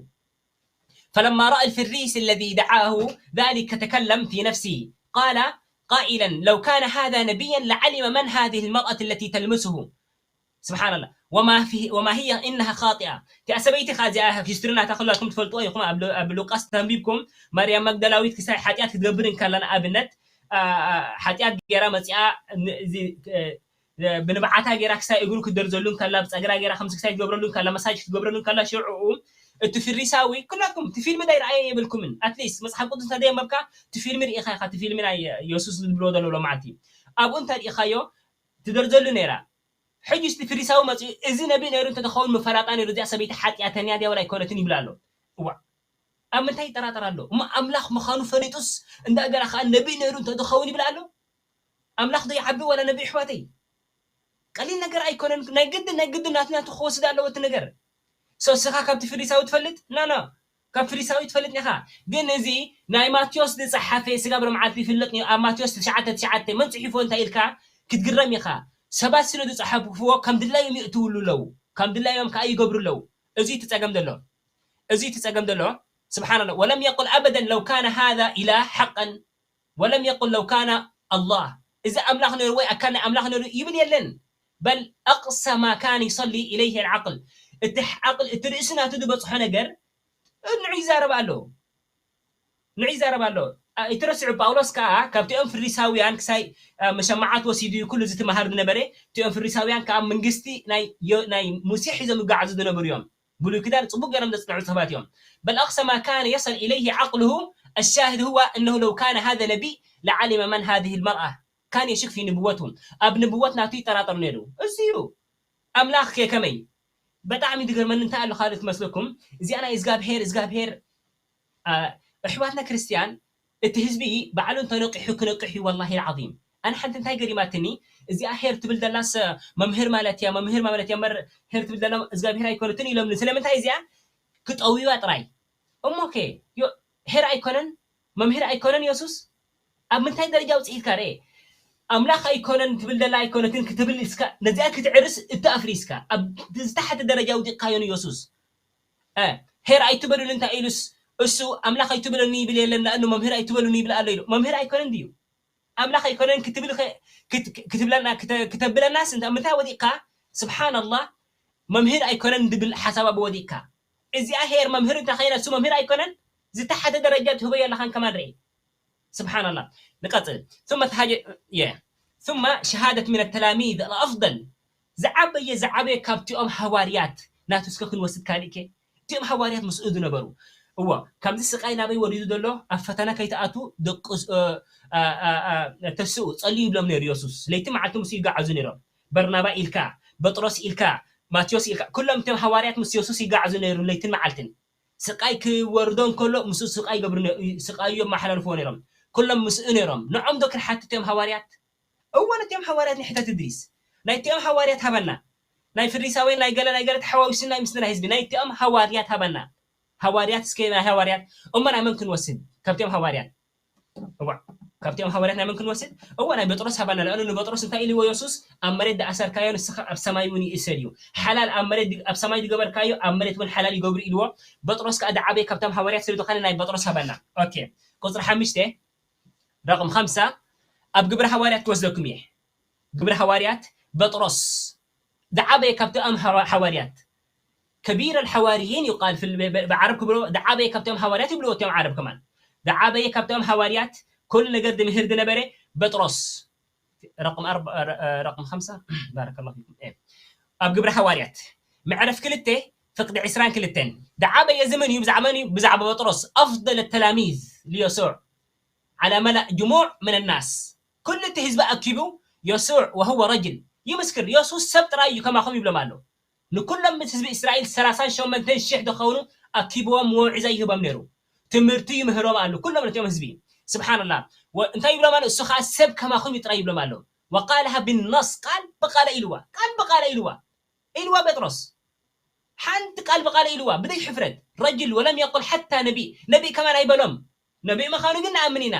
فلما رأى الفريس الذي دعاه ذلك تكلم في نفسه قال قائلا لو كان هذا نبيا لعلم من هذه المرأة التي تلمسه سبحان الله وما في وما هي إنها خاطئة እቲኣ ሰበይቲ ከ እዚኣ ሂስትሪ ናታ ኩላትኩም ትፈልጥዎ ኢኹም ኣብ ሉቃስ ተንቢብኩም ማርያም መግደላዊት ክሳይ ሓጢኣት ክትገብር እንከላ ንኣብነት ሓጢኣት ገይራ መፂኣ ብንብዓታ ገይራ ክሳይ እግሩ ክትደርዘሉ እንከላ ብፀግራ ገይራ ከምዚ ክሳይ ትገብረሉ እንከላ መሳጅ ክትገብረሉ እንከላ ሽዑኡ እቲ ፍሪሳዊ ኩላትኩም እቲ ፊልሚ ዳይ ረኣየ የብልኩምን ኣትሊስት መፅሓፍ ቅዱስ እንተዘየንበብካ እቲ ፊልሚ ርኢኻ ኢኻ እቲ ፊልሚ ናይ የሱስ ዝብልዎ ዘሎ ሎማዓንቲ ኣብኡ እንተ ርኢኻዮ ትደርዘሉ ነይራ ሕጂ እቲ ፍሪሳዊ መፂኡ እዚ ነቢ ነይሩ እንተተኸውን ምፈላጣ ነይሩ እዚኣ ሰበይቲ ሓጢኣተኛ ድያ ወላ ኣይኮነትን ይብል ኣሎ እዋ ኣብ ምንታይ ይጠራጠር ኣሎ እሞ ኣምላኽ ምዃኑ ፈሊጡስ እንዳገና ከዓ ነቢ ነይሩ እንተዝኸውን ይብል ኣሎ ኣምላኽ ዶ ይዓቢ ዋላ ነቢ ኣሕዋተይ ቀሊል ነገር ኣይኮነን ናይ ግዲ ናይ ግዲ ናትናቱ ክወስድ ኣለዎ እቲ ነገር ሰው ስኻ ካብቲ ፍሪሳዊ ትፈልጥ ና ና ከም ፈሪሳዊ ትፈልጥ ኢኻ። ግን እዚ ናይ ማቴዎስ ዝጸሓፈ ስጋብ ሎምዓልቲ ይፍለጥ እዩ። ኣብ ማቴዎስ ትሽዓተ ትሽዓተ መን ጽሒፎ እንታይ ኢልካ ክትግረም ኢኻ። ሰባት ስለ ዝጸሓፍዎ ከም ድላዮም ይእትውሉ ኣለዉ፣ ከም ድላዮም ከኣ ይገብሩ ኣለዉ። እዚ እቲ ጸገም ዘሎ፣ እዚ እቲ ጸገም ዘሎ። ስብሓንላ ወለም የቁል ኣበደን ለው ካነ ሃዛ ኢላህ ሓቀን ወለም የቁል ለው ካነ ኣላህ፣ እዚ ኣምላኽ ነይሩ ወይ ኣካል ናይ ኣምላኽ ነይሩ ይብል የለን። በል ኣቅሳ ማ ካን ይሰሊ ኢለይህ ዓቅል፣ እቲ ዓቅል እቲ ርእሲ ናቱ ዝበፅሖ ነገር ንዑ ይዛረብ ኣሎ። ንዑ ይዛረብ ኣሎ። ኣይትረስዑ፣ ጳውሎስ ከዓ ካብቲኦም ፍሪሳውያን ክሳይ መሸማዓት ወሲዱ እዩ ኩሉ ዝትመሃር ዝነበረ። እቲኦም ፍሪሳውያን ከዓ መንግስቲ ናይ ሙሴ ሒዞም ይጓዓዙ ዝነበሩ እዮም። ብሉይ ኪዳን ጽቡቅ ገይሮም ዘጽንዑ ሰባት እዮም። በል ኣቅሰ ማ ካነ የሰል ኢለይህ ዓቅልሁ ኣሻሂድ ሁዋ እነሁ ለው ካነ ሃዘ ነቢይ ለዓሊመ መን ሃዚህ ልመርኣ ካን የሽክ ፊ ንብወቱ፣ ኣብ ንብወት ናቱ ይጠራጠር ነይሩ። እዚ እዩ ኣምላኽ ከ ከመይ? በጣዕሚ ዝገርመኒ እንታይ ኣሎ ካልእ ትመስለኩም? እዚኣ ናይ እግዚኣብሔር እግዚኣብሔር ኣሕዋትና ክርስትያን እቲ ህዝቢ ባዕሉ እንተነቂሑ ክነቅሕ እዩ። ወላሂ ዓዚም ኣነ ሓንቲ እንታይ ገሪማትኒ፣ እዚኣ ሄር ትብል ዘላስ መምህር ማለት እያ፣ መምህር ማለት እያ እምበር ሄር ትብል ዘላ እግዚኣብሔር ኣይኮነትን ኢሎምኒ። ስለምንታይ እዚኣ ክጠውይዋ ጥራይ እሞከ ሄር ኣይኮነን መምህር ኣይኮነን የሱስ? ኣብ ምንታይ ደረጃ ውፅኢትካ ርአ? ኣምላኽ ኣይኮነን ትብል ዘላ ኣይኮነትን ክትብል እስካ ነዚኣ ክትዕርስ እትኣፍሪ እስካ ኣብ ዝተሓተ ደረጃ ውዲቕካዮ ንየሱስ። ሄር ኣይትበሉኒ እንታይ ኢሉስ እሱ ኣምላኽ ኣይትበሉኒ ይብል የለን። ንኣኑ መምህር ኣይትበሉኒ ይብል ኣሎ ኢሉ መምህር ኣይኮነን ድዩ? ኣምላኽ ኣይኮነን ክትብል ክትብለና ክተ- ክተብለናስ እንተ- ምንታይ ወዲቕካ? ስብሓንላህ መምህር ኣይኮነን ድብል ሓሳብ ኣብ ወዲቕካ። እዚኣ ሄር መምህር እንተ ኸይነ እሱ መምህር ኣይኮነን ዝተሓተ ደረጃ ትህበዮ ኣለኻን ከማን ርአ። ስብሓንላህ ንቐጽል ثم ተሃጀ ثم شهادة من التلاميذ الأفضل ዝዓበየ ዝዓበየ ካብቲኦም ሃዋርያት ናቱ እስከ ክንወስድ ካልእ ከ እቲኦም ሃዋርያት ምስኡ ዝነበሩ እዎ ከምዚ ስቃይ ናበይ ወሪዱ ዘሎ ኣብ ፈተና ከይትኣቱ ተስኡ ጸልዩ ይብሎም ነይሩ የሱስ ለይቲ መዓልቲ ምስ ይጋዓዙ ነይሮም በርናባ ኢልካ በጥሮስ ኢልካ ማቴዎስ ኢልካ ኩሎም እቶም ሃዋርያት ምስ የሱስ ይጋዓዙ ነይሩ ለይትን መዓልትን ስቃይ ክወርዶ እንከሎ ምስ ስቃይ ይገብሩ ስቃዩ የመሓላልፍዎ ነይሮም ኩሎም ምስኡ ነይሮም ንዖም ዶ ክንሓትት እዮም ሃዋርያት እወ ነቲኦም ሃዋርያት ንሕተት እድሪስ ናይቲኦም ሃዋርያት ሃበና ናይ ፍሪሳውያን ናይ ገለ ናይ ገለ ተሓዋዊስና ይምስልና ህዝቢ ናይቲኦም ሃዋርያት ሃበና ሃዋርያት እስከ ናይ ሃዋርያት እሞ ናይ መን ክንወስድ ካብቲኦም ሃዋርያት እዋ ካብቲኦም ሃዋርያት ናይ መን ክንወስድ እወ ናይ በጥሮስ ሃበና ለእኑ ንበጥሮስ እንታይ ኢልዎ የሱስ ኣብ መሬት ደኣሰርካዮ ንስኻ ኣብ ሰማይ እውን ይእሰር እዩ ሓላል ኣብ መሬት ኣብ ሰማይ ዝገበርካዮ ኣብ መሬት እውን ሓላል ይገብሩ ኢልዎ በጥሮስ ከዓ ደዓበየ ካብቶም ሃዋርያት ስለ ዝኾነ ናይ በጥሮስ ሃበና ኦኬ ቁፅሪ ሓሙሽተ ረቕም ኸምሳ ኣብ ግብረ ሃዋርያት ክወስደኩም እየ። ግብረ ሃዋርያት በጥሮስ ዝዓበየ ካብቶም ሃዋርያት ከቢር ኣልሓዋርይን ይቃል ብዓረብ ክብሎ ዝዓበየ ካብቶም ሃዋርያት ይብልዎ እቶም ዓረብ ከማን ዝዓበየ ካብቶም ሃዋርያት ኩሉ ነገር ዝምህር ዝነበረ በጥሮስ ረቕም ኸምሳ ባረከላሁ ፊኩም ኣብ ግብረ ሃዋርያት ምዕረፍ ክልተ ፍቅዲ ዕስራን ክልተን ዝዓበየ እዚ መን እዩ ብዛዕባ መን እዩ ብዛዕባ በጥሮስ ኣፍደል ተላሚዝ ልየሱዕ ዓላ መላእ ጅሙዕ ምን ናስ ኩሉ እቲ ህዝቢ ኣኪቡ የሱዕ ወህወ ረጅል ይምስክር የሱስ ሰብ ጥራይ እዩ ከማኹም ይብሎም ኣሎ ንኩሎም ምስ ህዝቢ እስራኤል ሰላሳን ሸሞንተን ሽሕ ዝኸውን ኣኪብዎም መውዒዛ ይህቦም ነይሩ ትምህርቲ ይምህሮም ኣሎ ኩሎም ነቲኦም ህዝቢ ስብሓንላ እንታይ ይብሎም ኣሎ እሱ ከዓ ሰብ ከማኹም እዩ ጥራይ ይብሎም ኣሎ ወቃልሃ ብነስ ቃል ብቃለ ኢልዋ ቃል ብቃለ ኢልዋ ኢልዋ ጴጥሮስ ሓንቲ ቃል ብቃል ኢልዋ ብደይ ሕፍረት ረጅል ወለም የቁል ሓታ ነቢይ ነቢይ ከማን ኣይበሎም ነቢይ ምዃኑ ግን ንኣምን ኢና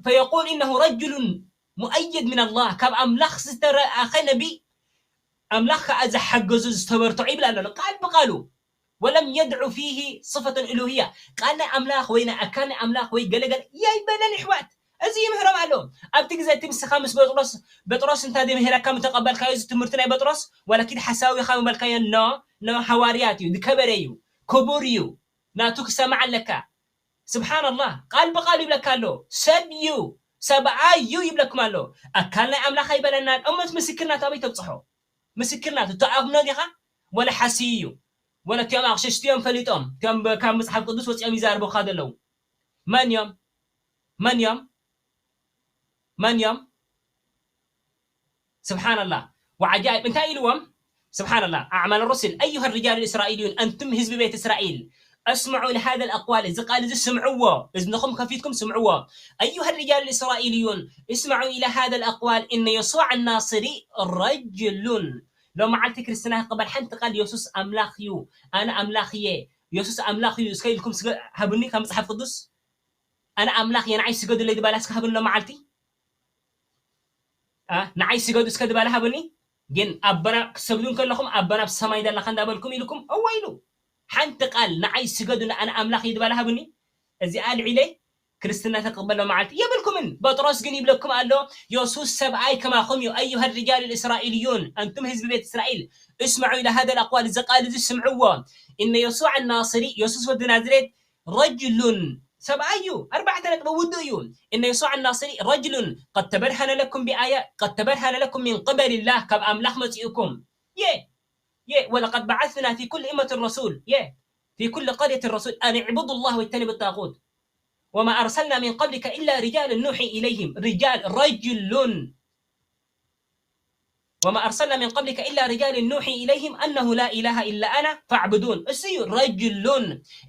ፈየቁል ኢነሁ ረጅሉን ሙአየድ ምን ኣላህ ካብ ኣምላኽ ዝተረኣኸ ነቢይ ኣምላኽ ከዓ ዝሓገዙ ዝተበርትዑ ይብል ኣሎ ቃል ብቃሉ ወለም የድዑ ፊሂ ስፈተን እሉህያ ቃል ናይ ኣምላኽ ወይ ናይ ኣካል ናይ ኣምላኽ ወይ ገለገለ የይበለን ይሕዋት እዚ ይምህሮም ኣሎ ኣብቲ ግዜ እቲ ንስኻ ምስ በጥሮስ በጥሮስ እንታ ዘይምህረካ ምተቐበልካዮ እዚ ትምህርቲ ናይ በጥሮስ ዋላ ኪድ ሓሳዊ ኢኻ ምበልካዮ ኖ ኖ ሃዋርያት እዩ ዝከበረ እዩ ክቡር እዩ ናቱ ክሰማዕ ኣለካ ስብሓንላህ ቃል ብቃል ይብለካ ኣሎ ሰብ እዩ ሰብኣይ እዩ ይብለኩም ኣሎ ኣካል ናይ ኣምላኽ ኣይበለናን እሞት ምስክር ናቱ ኣበይ ተብፅሖ ምስክር ናቱ እቶ ኣብኖ ዲኻ ወላ ሓስይ እዩ ወላ እቲኦም ኣቕሽሽቲ እዮም ፈሊጦም እቲኦም ካብ መፅሓፍ ቅዱስ ወፂኦም ይዛርቡኻ ዘለዉ መን እዮም መን እዮም መን እዮም ስብሓንላህ ወዓጃይብ እንታይ ኢልዎም ስብሓንላህ ኣዕማል ሩስል أيها الرجال الإسرائيليون أنتم ህዝቢ ቤት እስራኤል اسمعوا لهذا الأقوال እዚ ቃል እዚ ስምዕዎ እዝንኹም ከፊትኩም ስምዕዎ أيها الرجال الإسرائيليون اسمعوا إلى هذا الأقوال إن يسوع الناصري رجل ሎም መዓልቲ ክርስትና ክቕበል ሓንቲ ቃል የሱስ ኣምላኽ እዩ ኣነ ኣምላኽ እየ የሱስ ኣምላኽ እዩ እስከ ኢልኩም ስገ-፣ ሃቡኒ ካብ መጽሓፍ ቅዱስ። ኣነ ኣምላኽ እየ ንዓይ ስገዱለይ ድባላ እስከ ሃቡኒ ሎም መዓልቲ። ኣ፣ ንዓይ ስገዱ እስከ ድባላ ሃቡኒ። ግን ኣቦና ክትሰግዱ እንከለኹም ኣቦና ኣብ ሰማይ ዘለኻ እንዳበልኩም ኢልኩም እወ ኢሉ። ሓንቲ ቃል ንዓይ ስገዱ ኣነ ኣምላኽ እየ ድባላ ሃቡኒ። እዚኣ ኣልዒለ ክርስትና ተቀበሎ መዓልቲ የብልኩምን። ጴጥሮስ ግን ይብለኩም ኣሎ፣ የሱስ ሰብኣይ ከማኹም እዩ። أيها الرجال الإسرائيليون، أنتم ህዝቢ ቤት እስራኤል፣ اسمعوا إلى هذا الأقوال፣ እዚ ቃል እዚ ስምዕዎ። إن يسوع الناصري፣ የሱስ ወዲ ናዝሬት፣ رجل፣ ሰብኣይ እዩ። ኣርባዕተ ነጥቢ ውዱእ እዩ። إن يسوع الناصري رجل قد تبرهن لكم بآيات، قد تبرهن لكم من قبل الله، ካብ ኣምላኽ መጺኡኩም። የ የ ولقد بعثنا في كل أمة رسول، የ في كل قرية رسول أن اعبدوا الله واجتنبوا الطاغوت وما أرسلنا من قبلك إلا رجالا نوحي إليهم، رجال، رجل، وما أرسلنا من قبلك إلا رجالا نوحي إليهم أنه لا إله إلا أنا فاعبدون። እሱ እዩ رجل።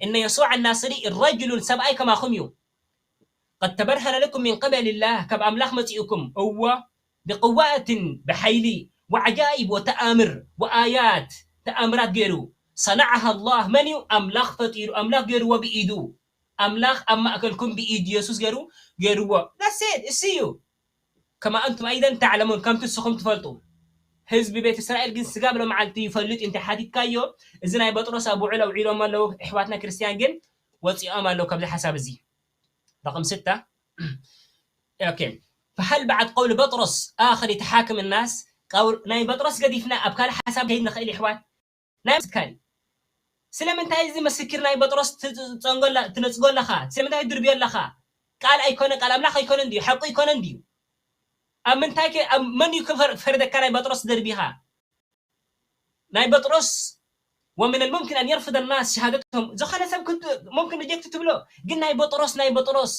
إن يسوع الناصري رجل፣ ሰብኣይ ከማኹም እዩ። قد تبرهن لكم من قبل الله، ካብ ኣምላኽ መጺኡኩም። እወ፣ بقوة፣ ብሓይሊ፣ وعجائب وتآمر وآيات، ተኣምራት ገይሩ። صنعها الله، መን እዩ? ኣምላኽ ፈጢሩ፣ ኣምላኽ ገይርዎ ብኢዱ። ኣምላኽ ኣብ ማእከልኩም ብኢድ የሱስ ገይሩ፣ ገይርዎ። That's it፣ እሱ እዩ። كما أنتم أيضا تعلمون፣ ከምቲ ንስኹም ትፈልጡ። ህዝቢ ቤት እስራኤል ግን ስጋብ ሎመዓልቲ ይፈልጥ እዩ፣ እንተ ሓቲትካዮ፣ እዚ ናይ ጴጥሮስ ኣብ ውዕል ኣውዒሎም ኣለዉ። ኣሕዋትና ክርስትያን ግን ወጺኦም ኣለዉ ካብዚ ሓሳብ እዚ። رقم ستة. ኦኬ። فهل بعد قول بطرس آخر يتحاكم الناس؟ ቀውል ናይ ጴጥሮስ ገዲፍና ኣብ ካልእ ሓሳብ ከይድ ንኽእል፣ ኣሕዋት። ናይ ምስካል። ስለምንታይ እዚ ምስክር ናይ ጴጥሮስ ትጸንጎላ-፣ ትነጽጎ ኣለኻ? ስለምንታይ ትድርብዮ ኣለኻ? ቃል ኣይኮነ፣ ቃል ኣምላኽ ኣይኮነን ድዩ? ሓቁ ኣይኮነን ድዩ? ኣብ ምንታይ ከ-፣ ኣብ መን እዩ ክፈር-፣ ክፈርደካ ናይ ጴጥሮስ ደርቢኻ? ናይ ጴጥሮስ ومن الممكن أن يرفض الناس شهادتهم። ዝኾነ ሰብ ክት-፣ ممكن reject ትብሎ፣ ግን ናይ ጴጥሮስ፣ ናይ ጴጥሮስ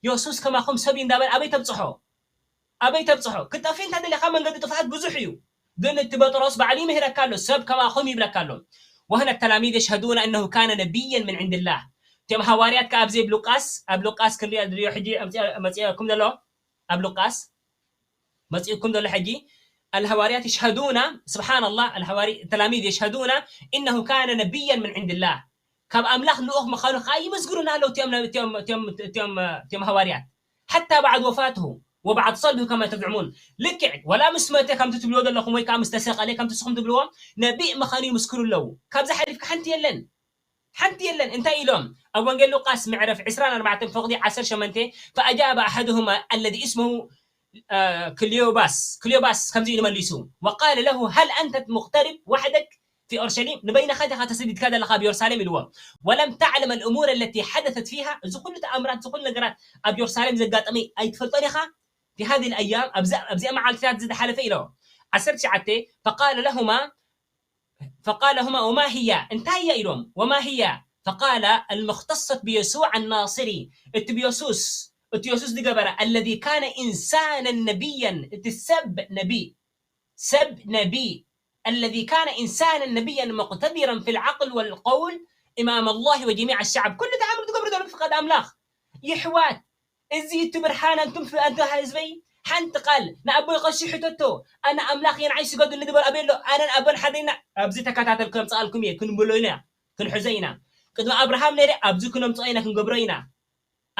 የሱስ ከማኹም ሰብ እዩ እንዳበል ኣበይ ተብጽሖ? ኣበይ ተብጽሖ? ክትጠፍእ እንተ ደሊኻ መንገዲ ጥፍኣት ብዙሕ እዩ። ግን እቲ ጴጥሮስ ባዕሉ ይምህረካ ኣሎ፣ ሰብ ከማኹም ይብለካ ኣሎ። وهنا التلاميذ يشهدون أنه كان نبيا من عند الله። እቶም ሃዋርያት ከኣ ኣብዚ ኣብ ሉቃስ፣ ኣብ ሉቃስ ክንሪኦ ድልዮ ሕጂ ኣምጺኣ-፣ መጺኣኩም ዘሎ፣ ኣብ ሉቃስ መጺእኩም ዘሎ ሕጂ፣ الهواريات يشهدون، سبحان الله، الهواري-، التلاميذ يشهدون إنه كان نبيا من عند الله። ካብ ኣምላኽ ልኡኽ ምዃኑ ከኣ ይምስክሩና ኣለዉ እቲኦም፣ እቲኦም፣ እቲኦም፣ እቲኦም፣ እቲኦም ሃዋርያት። حتى بعد وفاته وبعد صلبه كما تزعمون። ልክዕ፣ ወላ ምስ መተ ከምቲ ትብልዎ ዘለኹም ወይ ከኣ ምስ ተሰቐለ ከምቲ ንስኹም ትብልዎ ነቢእ ምዃኑ ይምስክሩ ኣለዉ። ካብዚ ሓሊፍካ ሓንቲ የለን። ሓንቲ የለን። እንታይ ኢሎም? ኣብ ወንጌል ሉቃስ ምዕራፍ ዕስራን ኣርባዕተን ፈቕዲ ዓሰርተ ሸሞንተ፣ فأجاب أحدهما الذي اسمه، آه، ክልዮባስ፣ ክልዮባስ ከምዚ ኢሉ መሊሱ፣ وقال له هل أنت مغترب وحدك في أورشليم؟ ንበይንኻ ዲኻ ተሰዲድካ ዘለኻ ኣብ የሩሳሌም ኢልዎ። ولم تعلم الأمور التي حدثت فيها؟ እዚ ኩሉ ተኣምራት፣ እዚ ኩሉ ነገራት ኣብ የሩሳሌም ዘጋጠመ ኣይትፈልጦን ኢኻ? في هذه الأيام፣ ኣብዛ-፣ ኣብዚኣ መዓልትታት ዝሓለፈ ኢሎ። ዓሰርተ ትሽዓተ، فقال لهما، فقال لهما وما هي؟ እንታይ እያ ኢሎም። وما هي؟ فقال المختصة بيسوع الناصري። እቲ ብየሱስ፣ እቲ የሱስ ዝገበረ الذي كان إنسانا نبيا። እቲ ሰብ ነቢ፣ ሰብ ነቢ الذي كان إنسانا نبيا مقتدرا في العقل والقول إمام الله وجميع الشعب። ኩሉ ተኣምር ዝገብር ዘሎ ፍቓድ ኣምላኽ። ይሕዋት፣ እዚ እቲ ብርሃን ኣንቱም ፍ-፣ ኣንታ ህዝበይ፣ ሓንቲ ቃል ንኣቦይ ቀሺ ሕተቶ፣ ኣነ ኣምላኽ እየ ንዓይ ስገዱኒ ዝበል ኣበይ ኣሎ? ኣነን ኣቦን ሓደ ኢና። ኣብዚ ተከታተል ከምጽኣልኩም እየ፣ ክንብሎ ኢና፣ ክንሕዞ ኢና። ቅድሚ ኣብርሃም ነይረ፣ ኣብዚ ክነምጽኦ ኢና፣ ክንገብሮ ኢና።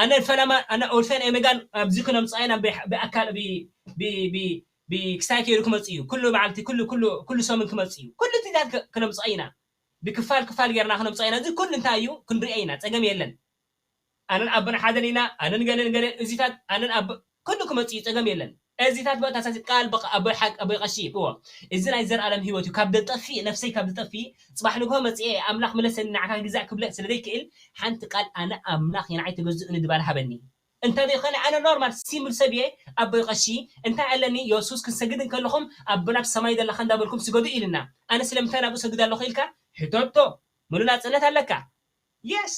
ኣነ ፈለማ፣ ኣነ ኦልፈን ኦሜጋን ኣብዚ ክነምጽኦ ኢና፣ ብ-፣ ብኣካል፣ ብ-፣ ብ-፣ ብ-፣ ብ-፣ ክሳይ ከይዱ ክመጽእ እዩ። ኩሉ መዓልቲ፣ ኩሉ፣ ኩሉ፣ ኩሉ ሰሙን ክመጽእ እዩ። ኩሉ እቲ ዛት ክ-፣ ክነምጽኦ ኢና። ብክፋል ክፋል ጌርና ክነምጽኦ ኢና። እዚ ኩሉ እንታይ እዩ? ክንሪኦ ኢና። ጸገም የለን። ኣነን ኣቦን ሓደን ኢና፣ ኣነን ገለን ገለን፣ እዚታት ኣነን ኣቦ-፣ ኩሉ ክመጽእ እዩ፣ ጸገም የለን። እዚታት በቃ ታሳሲ ቃል በቃ ኣቦይ ሓቅ፣ ኣቦይ ቀሺ ይብዎ። እዚ ናይ ዘርኣለም ህይወት እዩ። ካብ ደጠፍእ፣ ነፍሰይ ካብ ዝጠፍእ፣ ጽባሕ ንግሆ መጽኤ ኣምላኽ ምለሰኒ ንዓካ ክግዛእ ክብለ ስለ ዘይክእል፣ ሓንቲ ቃል ኣነ ኣምላኽ እየ ንዓይ ተገዝኡኒ ድባል ሃበኒ። እንተ ዘይኮነ ኣነ ኖርማል ሲምብል ሰብ እየ፣ ኣቦይ ቀሺ እንታይ ኣለኒ፣ የሱስ ክንሰግድ እንከለኹም ኣቦና ኣብ ሰማይ ዘለኻ እንዳበልኩም ስገዱ ኢልና። ኣነ ስለምንታይ ናብኡ ሰግድ ኣለኹ ኢልካ ሕተቶ፣ ሙሉ ናጽነት ኣለካ። የስ።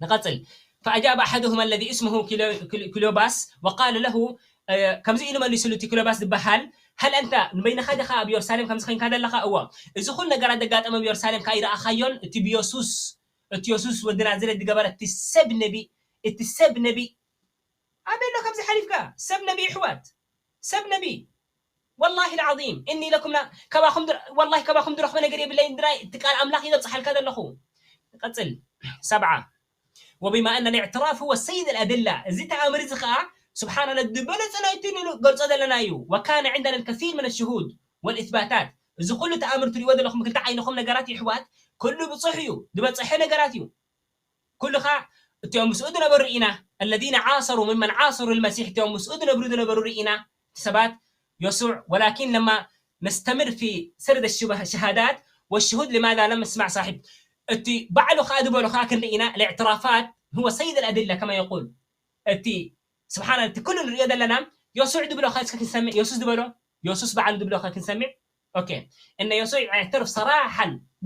ንቐጽል። فأجاب أحدهما الذي اسمه كليو-، كلي-، كليوباس وقال له، እ፣ ከምዚ ኢሉ መሊሱሉ እቲ ክሎባስ ዝበሃል፣ هل أنت፣ ንበይንኻ ዲኻ ኣብ የሩሳሌም ከምዚ ኸይንካ ዘለኻ? እወ። እዚ ኹሉ ነገራት ዘጋጠመ ኣብ የሩሳሌም ከኣ ኣይረኣኻዮን? እቲ ብየሱስ፣ እቲ የሱስ ወዲ ናዝሬት ዝገበረ እቲ ሰብ ነቢ፣ እቲ ሰብ ነቢ፣ ኣበይ ኣሎ ካብዚ ሓሊፍካ? ሰብ ነቢ፣ ኣሕዋት፣ ሰብ ነቢ። والله العظيم إني لكم لا-، ካባኹም ድር-፣ والله ካባኹም ዝረኽቦ ነገር የብለይን። ድራይ እቲ ቃል ኣምላኽ እዩ ዘብጽሓልካ ዘለኹ። ቀጽል። ሰብዓ። وبما أن الاعتراف هو سيد الأدلة፣ እዚ ተኣምር እዚ ኸዓ ስብሓን ኣላ ዝበለጸ ናይቲ ንገልጾ ዘለና እዩ። وكان عندنا الكثير من الشهود والإثباتات። እዚ ኩሉ ተኣምር ትሪእዎ ዘለኹም ክልተ ዓይንኹም ነገራት ይሕዋት፣ ኩሉ ብጹሕ እዩ፣ ዝበጽሐ ነገራት እዩ። ኩሉ ኸዓ እቲኦም ምስኡ ዝነበሩ ርኢና፣ الذين عاصروا ممن عاصروا المسيح، እቲኦም ምስኡ ዝነብሩ ዝነበሩ ርኢና፣ ሰባት የሱዕ، ولكن لما نستمر في سرد الشهادات والشهود لماذا لم نسمع صاحب؟ እቲ ባዕሉ ኸዓ ዝበሎ ኸዓ ክንርኢ ኢና። الاعترافات هو سيد الأدلة كما يقول። እቲ ስብሓን እቲ ኩሉ ንሪኦ ዘለና የሱዕ ዝብሎ ኸ እስከ ክንሰምዕ፣ የሱስ ዝበሎ፣ የሱስ ባዕሉ ዝብሎ ኸ ክንሰምዕ። ኦኬ። እነ የሱዕ يعترف صراحة፣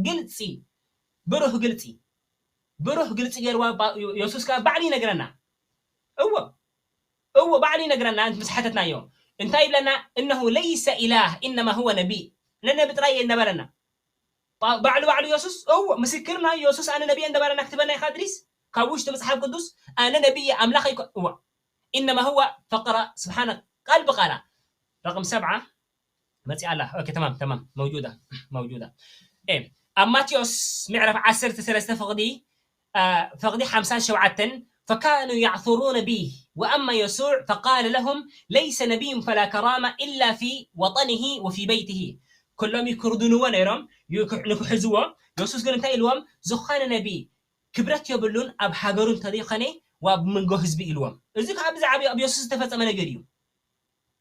ግልፂ፣ ብሩህ ግልፂ፣ ብሩህ ግልፂ ገይርዋ ባ-፣ የሱስ ከዓ ባዕሉ ይነግረና። እዎ እዎ ባዕሉ ይነግረና። ምስ ሓተትናዮ እንታይ ይብለና? إنه ليس إله إنما هو نبي። ነነቢ ጥራይ እየ እናበለና። ባ-፣ ባዕሉ ባዕሉ የሱስ እዎ ምስክርና የሱስ ኣነ ነቢ እየ እንዳበለና ክትበና ኢኻ እድሪስ፣ ካብ ውሽጢ መጽሓፍ ቅዱስ ኣነ ነቢ እየ ኣምላኽ ኣይኮ-፣ እዎ إنما هو فقرة سبحانه ቃል ብቃላ ረቅም ሰብዓ መፂኣ ኣላ። ኦኬ፣ ተማም፣ ተማም፣ መውጁዳ፣ መውጁዳ። ኤ፣ ኣብ ማቴዎስ ምዕራፍ ዓሰርተ ሰለስተ ፍቕዲ፣ አ፣ ፍቕዲ ሓምሳን ሸውዓተን፣ فكانوا يعثرون به وأما يسوع فقال لهم ليس نبي فلا كرامة إلا في وطنه وفي بيته። ኩሎም ይክርድንዎ ነይሮም፣ ይክ-፣ ንክሕዝዎ። የሱስ ግን እንታይ ኢልዎም? ዝኾነ ነቢ ክብረት የብሉን ኣብ ሃገሩ እንተዘይኮነ ወኣብ መንጎ ህዝቢ ኢልዎም። እዚ ከዓ ብዛዕባ ኣብ የሱስ ዝተፈጸመ ነገር እዩ።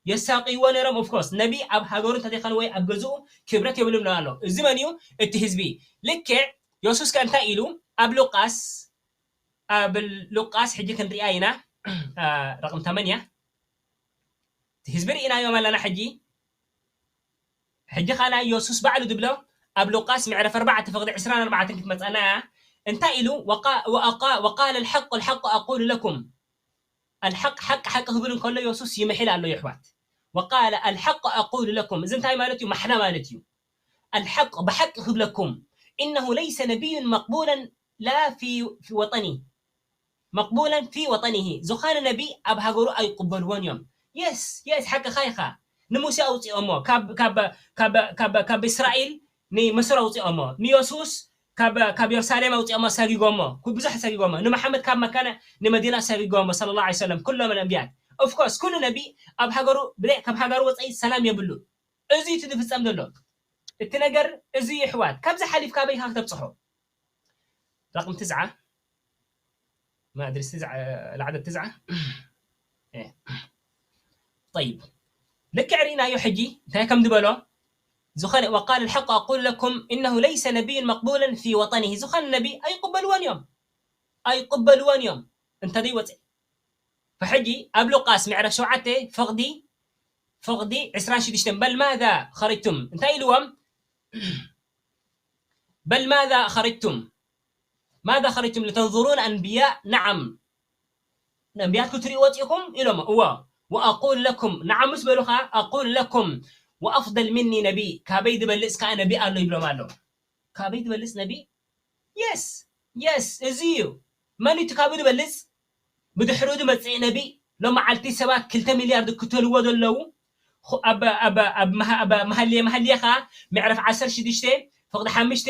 የሳቅይዎ ነይሮም። Of course ነቢ ኣብ ሃገሩ እንተዘይኮነ ወይ ኣብ ገዝኡ ክብረት የብሉም ኣሎ። እዚ መን እዩ? እቲ ህዝቢ። ልክዕ የሱስ ከ እንታይ ኢሉ? ኣብ ሉቃስ፣ ኣብ ሉቃስ ሕጂ ክንሪኣ ኢና። አ፣ ረቅም ተመንያ። እቲ ህዝቢ ርኢናዮም ኣለና። ሕጂ ሕጂ ኸኣ ናይ የሱስ ባዕሉ ዝብሎ ኣብ ሉቃስ ምዕራፍ ኣርባዕተ ፍቕዲ ዕስራን ኣርባዕተን ክትመጸና እያ። እንታይ ኢሉ? وقا-، وأقا-، وقال الحق الحق أقول لكم። الحق ሓቂ ሓቂ ክብል እንከሎ የሱስ ይምሕል ኣሎ የሕዋት። وقال الحق أقول لكم። እዚ እንታይ ማለት እዩ? ማሕላ ማለት እዩ። الحق ብሓቂ ክብለኩም إنه ليس نبي مقبولا لا في، في وطنه مقبولا في وطنه። ዝኾነ ነቢ ኣብ ሃገሩ ኣይቅበልዎን እዮም። የስ፣ የስ፣ ሓቅኻ ኢኻ። ንሙሴ ኣውፅኦሞ ካብ፣ ካብ፣ ካብ፣ ካብ፣ ካብ እስራኤል ንመስር ኣውፅኦሞ። ንየሱስ ካብ፣ ካብ የሩሳሌም ኣውፅኦሞ፣ ኣሳጊጎሞ። ኩ-፣ ብዙሕ ኣሳጊጎሞ። ንመሓመድ ካብ መካ ን-፣ ንመዲና ኣሳጊጎሞ፣ ሰለላሁ ዐለይሂ ወሰለም። ኩሎም ኣንብያት። Of course ኩሉ ነቢ ኣብ ሃገሩ፣ ብዘይ፣ ካብ ሃገሩ ወፃኢ ሰላም የብሉ። እዚ እቲ ዝፍጸም ዘሎ። እቲ ነገር እዚ ይሕዋት፣ ካብዚ ሓሊፍካ ኣበይ ኢኻ ክተብጽሖ? ረቕም ትስዓ። ما أدري ትስዓ፣ العدد ትስዓ። إيه. طيب. ልክዕ ርኢናዮ ሕጂ እንታይ ከም ዝበሎ። ዝኾነ، وقال الحق أقول لكم إنه ليس نبي مقبولا في وطنه። ዝኾነ ነቢ ኣይቅበልዎን እዮም። ኣይቅበልዎን እዮም። እንተ ዘይወፅእ። ፈሕጂ ኣብ ሉቃስ ምዕራፍ ሸውዓተ ፍቕዲ፣ ፍቕዲ ዕስራን ሽዱሽተን، بل ماذا خرجتم؟ እንታይ ኢልዎም? بل ماذا خرجتم؟ ماذا خرجتم لتنظرون أنبياء؟ نعم. ነቢያት ክትሪኡ ወፂእኹም ኢሎም። እዎ። وأقول لكم، نعم ምስ በሉ ኸዓ، أقول لكم وأفضل مني نبي، ካበይ ዝበልፅ ከዓ ነቢ ኣሎ ይብሎም ኣሎ። ካበይ ዝበልፅ ነቢ? የስ፣ የስ፣ እዚ እዩ። መን እዩ እቲ ካብኡ ዝበልፅ? ብድሕሪኡ ዝመፅእ ነቢ። ሎመዓልቲ ሰባት ክልተ ሚልያርድ ክተልዎ ዘለዉ። ኹ-፣ ኣብ፣ ኣብ፣ ኣብ መሃ-፣ ኣብ መሃልየ፣ መሃልየ ኸዓ ምዕራፍ ዓሰርተ ሽዱሽተ ፍቕዲ ሓሙሽተ፣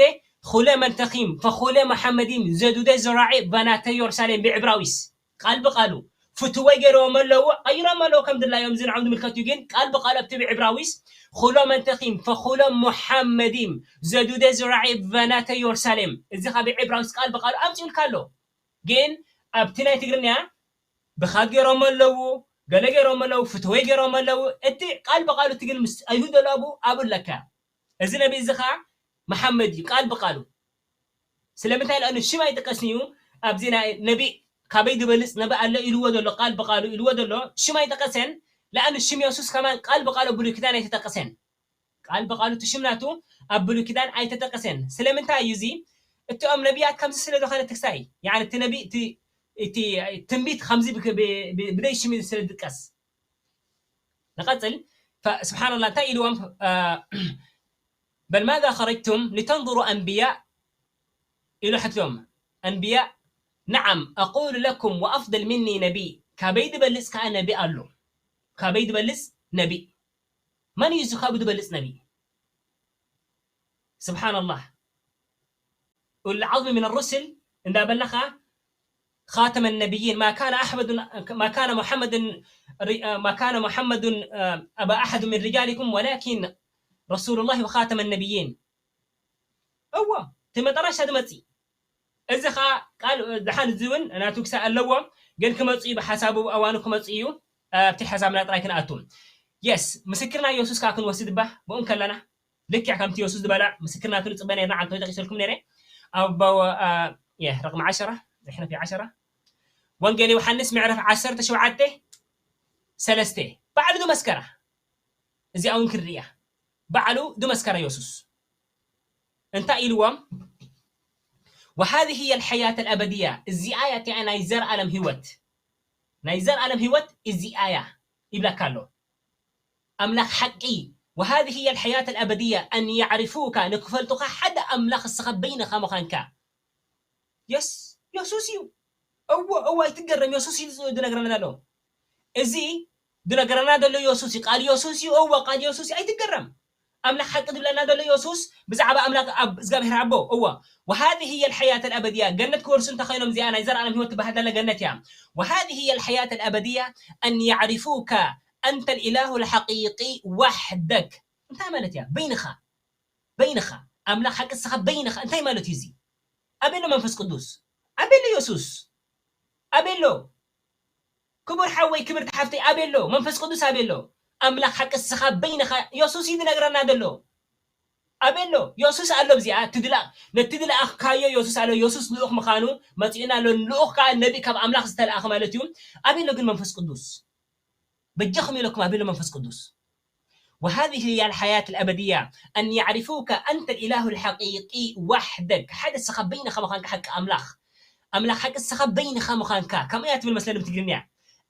ኹለ መንተኺም ፈኹለ መሓመዲም ዘዱደ ዝራዒ በናተ ዮርሳሌም ብዕብራዊስ። ቃል ብቃሉ ፍትወይ ገይሮም ኣለዉ፣ ቀይሮም ኣለዉ ከም ድላዮም፣ እዚ ንዖም ዝምልከት እዩ። ግን ቃል ብቃሉ ኣብቲ ብዕብራዊስ፣ "ኩሎም ኣንተኺም ፈኩሎም ሙሓመዲም ዘዱደ ዝራዒ በናተ ዮርሳሌም።" እዚ ካብ ዕብራዊስ ቃል ብቃሉ ኣምፂኡልካ ኣሎ። ግን ኣብቲ ናይ ትግርኛ ብኻድ ገይሮም ኣለዉ፣ ገለ ገይሮም ኣለዉ፣ ፍትወይ ገይሮም ኣለዉ። እቲ ቃል ብቃሉ እቲ ግን ምስ ኣይሁድ ኣለዉ፣ ኣብኡ ኣለካ። እዚ ነቢ እዚ ኸዓ መሓመድ እዩ፣ ቃል ብቃሉ። ስለምንታይ? ለኣኑ ሽም ኣይጥቀስን እዩ። ኣብዚ ናይ ነቢ ካበይ ዝበልፅ ነቢ ኣሎ ኢልዎ ዘሎ፣ ቃል ብቃሉ ኢልዎ ዘሎ፣ ሽም ኣይጠቀሰን። ለኣኑ ሽም የሱስ ከማን ቃል ብቃሉ ኣብ ብሉይ ኪዳን ኣይተጠቀሰን። ቃል ብቃሉ እቲ ሽም ናቱ ኣብ ብሉይ ኪዳን ኣይተጠቀሰን። ስለምንታይ እዩ እዚ? እቲኦም ነቢያት ከምዚ ስለ ዝኾነ ትክሳይ፣ ያኒ እቲ ነቢ፣ እቲ፣ እቲ ትንቢት ከምዚ ብ-፣ ብ-፣ ብ-፣ ብደይ ሽም ስለ ዝጥቀስ። ንቐጽል። ፈ-፣ ስብሓንላህ፣ እንታይ ኢልዎም? አ፣ "በል ማዛ ኸረጅቱም ሊተንظሩ ኣንብያ?" ኢሉ ሕትሎም። ኣንብያ፣ "ነዓም፣ ኣቁሉ ለኩም ወኣፍደል ሚኒ ነቢ፣ ካበይ ዝበልጽ ከኣ ነቢ ኣሎ?" ካበይ ዝበልጽ ነቢ? መን እዩ እዚ ካብኡ ዝበልጽ ነቢ? ስብሓንላህ። ኡሉል ዓዝሚ ሚነ ሩሱል እንዳበልና ኸዓ ኻተመ ነቢይን፣ ማ ካነ ኣሕመዱ፣ ማ ካነ ሙሐመድን ሪ-፣ ማ ካነ ሙሐመዱን ኣባ ኣሐድ ሚን ሪጃሊኩም ወላኪን ረሱሉላሂ ወኻተመ ነቢይን። እዎ፣ እቲ መጠረሻ ዝመጽእ። እዚ ኸዓ ቃል ደሓን፣ እዚ እውን ናቱ ክሳእ ኣለዎ፣ ግን ክመጽእ እዩ፣ ብሓሳቡ ብኣዋኑ ክመጽእ እዩ። ኣብቲ ሓሳብና ጥራይ ክንኣቱ። የስ፣ ምስክርና የሱስ ከዓ ክንወስድ እባ ብኡ ከለና ልክዕ ከምቲ የሱስ ዝበላ ምስክርናቱ ንጽበ ነርና። ዓንቶ ጠቂሰልኩም ነረ ኣብ የ ረቅሚ ዓሸራ፣ እሕና ፊ ዓሸራ፣ ወንጌል ዮሃንስ ምዕራፍ ዓሰርተ ሸውዓተ ሰለስተ ባዕሉ ዝመስከራ። እዚኣ እውን ክንርእያ። ባዕሉ ዝመስከራ የሱስ እንታይ ኢልዎም? وهذه هي الحياة الأبدية، እዚኣ እያ እቲኣ ናይ ዘርኣለም ህይወት። ናይ ዘርኣለም ህይወት እዚኣ እያ ይብለካ ኣሎ። ኣምላኽ ሓቂ። وهذه هي الحياة الأبدية أن يعرفوك، ንክፈልጡኻ ሓደ ኣምላኽ እስኻ በይንኻ ምዃንካ። የስ፣ የሱስ እዩ። እዎ፣ እዎ፣ ኣይትገረም፣ የሱስ እዩ ዝነግረና ዘሎ። እዚ ዝነግረና ዘሎ የሱስ እዩ፣ ቃል የሱስ እዩ። እዎ፣ ቃል የሱስ እዩ፣ ኣይትገረም። ኣምላኽ ሓቂ ዝብለና ዘሎ የሱስ ብዛዕባ ኣምላኽ ኣብ እግዚኣብሔር ኣቦ። እዎ፣ وهذه هي الحياة الأبدية، ገነት ክወርሱ እንተ ኸይኖም እዚኣ ናይ ዘርኣለም ህይወት ትበሃል ዘላ ገነት እያ። وهذه هي الحياة الأبدية أن يعرفوك أنت الإله الحقيقي وحدك። እንታይ ማለት እያ? በይንኻ፣ በይንኻ ኣምላኽ ሓቂ እስኻ በይንኻ። እንታይ ማለት እዩ እዚ? ኣበይ ኣሎ መንፈስ ቅዱስ? ኣበይ ኣሎ የሱስ? ኣበይ ኣሎ ክቡር ሓወይ፣ ክብርቲ ሓፍተይ? ኣበይ ኣሎ መንፈስ ቅዱስ? ኣበይ ኣሎ ኣምላኽ ሓቂ እስኻ በይንኻ? የሱስ እዩ ዝነግረና ዘሎ። ኣበይ ኣሎ የሱስ? ኣሎ ኣብዚኣ፣ እቲ ድላ-፣ ነቲ ዝለኣኽካዮ የሱስ ኣሎ። የሱስ ልኡኽ ምዃኑ መጺኡና ኣሎ። ልኡኽ ከኣ ነቢ ካብ ኣምላኽ ዝተለኣኸ ማለት እዩ። ኣበይ ኣሎ ግን መንፈስ ቅዱስ? በጃኹም ኢለኩም ኣበይ ኣሎ መንፈስ ቅዱስ? وهذه هي الحياة الأبدية أن يعرفوك أنت الإله الحقيقي وحدك። ሓደ እስኻ በይንኻ ምዃንካ ሓቂ ኣምላኽ። ኣምላኽ ሓቂ እስኻ በይንኻ ምዃንካ። ከምኡ እያ ትብል መስለኒ ብትግርኛ።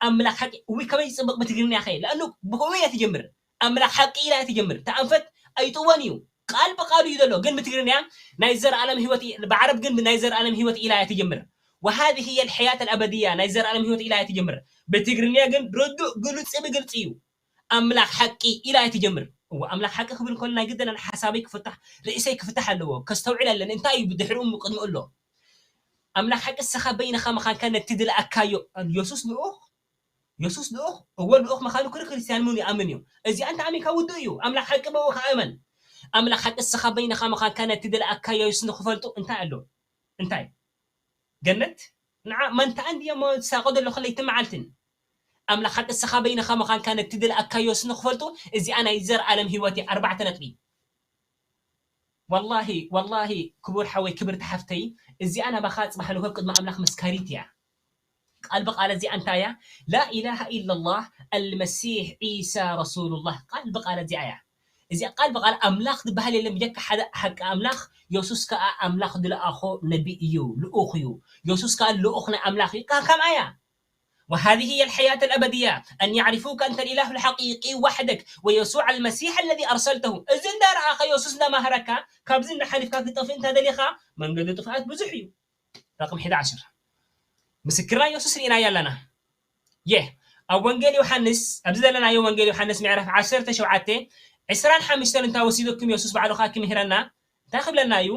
ኣምላኽ ሓቂ፣ ውይ ከመይ ይጽብቕ ብትግርኛ ኸ። ለኣኑ ብኡ እያ ትጀምር። ኣምላኽ ሓቂ ኢላ እያ ትጀምር። ተኣንፈት ኣይጥወን እዩ። ቃል ብቃሉ እዩ ዘሎ። ግን ብትግርኛ ናይ ዘርኣለም ህይወት ኢ-፣ ብዓረብ ግን ናይ ዘርኣለም ህይወት ኢላ እያ ትጀምር። وهذه هي الحياة الأبدية، ናይ ዘርኣለም ህይወት ኢላ እያ ትጀምር። ብትግርኛ ግን ርዱእ ግሉጽ ብግልጺ እዩ። ኣምላኽ ሓቂ ኢላ እያ ትጀምር። እዎ፣ ኣምላኽ ሓቂ ክብል ከሎ ናይ ግድን ሓሳበይ ክፍታሕ፣ ርእሰይ ክፍታሕ ኣለዎ። ከስተውዕል ኣለኒ። እንታይ እዩ ብድሕሪኡ ቅድሚኡ ኣሎ? ኣምላኽ ሓቂ እስኻ በይንኻ ምዃንካ ነቲ ዝለኣካዮ። የሱስ ልኡኽ፣ የሱስ ልኡኽ፣ እዎ ልኡኽ ምዃኑ ኩሉ ክርስትያን ምኑ ይኣምን እዩ። እዚኣ እንተ ኣሚንካ ውዱእ እዩ። ኣምላኽ ሓቂ ብኡ ከኣ እመን። ኣምላኽ ሓቂ እስኻ በይንኻ ምዃንካ ነቲ ዝለኣካዮ የሱስ ንኽፈልጡ እንታይ ኣሎ? እንታይ? ገነት ንዓ መንታ እንድየ እሞ ዝሳቐ ዘለኹ ለይቲ መዓልትን። ኣምላኽ ሓቂ እስኻ በይንኻ ምዃንካ ነቲ ዝለኣካዮ የሱስ ንኽፈልጡ እዚኣ ናይ ዘርኣለም ህይወት እያ። ኣርባዕተ ነጥቢ። ወላሂ፣ ወላሂ ክቡር ሓወይ፣ ክብርቲ ሓፍተይ፣ እዚኣ ናባኻ ጽባሕ ንግሆ ቅድሚ ኣምላኽ መስካሪት እያ። ቃል ብቃል እዚኣ እንታይ እያ? لا إله إلا الله المسيح عيسى رسول الله። ቃል ብቃል እዚኣ እያ። እዚኣ ቃል ብቃል ኣምላኽ ዝበሃል የለን ብጀካ ሓደ ሓቂ ኣምላኽ፣ የሱስ ከኣ ኣምላኽ ዝለኣኾ ነቢ እዩ፣ ልኡኽ እዩ። የሱስ ከኣ ልኡኽ ናይ ኣምላኽ እዩ። ከ-፣ ከምኣ እያ። وهذه هي الحياة الأبدية أن يعرفوك أنت الإله الحقيقي وحدك ويسوع المسيح الذي أرسلته። እዚ እንዳረኣኻ የሱስ እንዳማሃረካ ካብዚ እንዳሓሊፍካ ክትጠፍእ እንተ ደሊኻ መንገዲ ጥፍኣት ብዙሕ እዩ። ረቅም ሕዳ ዓሽር ምስክርና የሱስ ርኢናዮ ኣለና። የ ኣብ ወንጌል ዮሃንስ፣ ኣብዚ ዘለናዮ ወንጌል ዮሃንስ ምዕራፍ ዓሰርተ ሸውዓተ ዕስራን ሓሙሽተን እንታ ወሲደኩም የሱስ ባዕሉ ከዓ ክምህረና እንታይ ክብለና እዩ?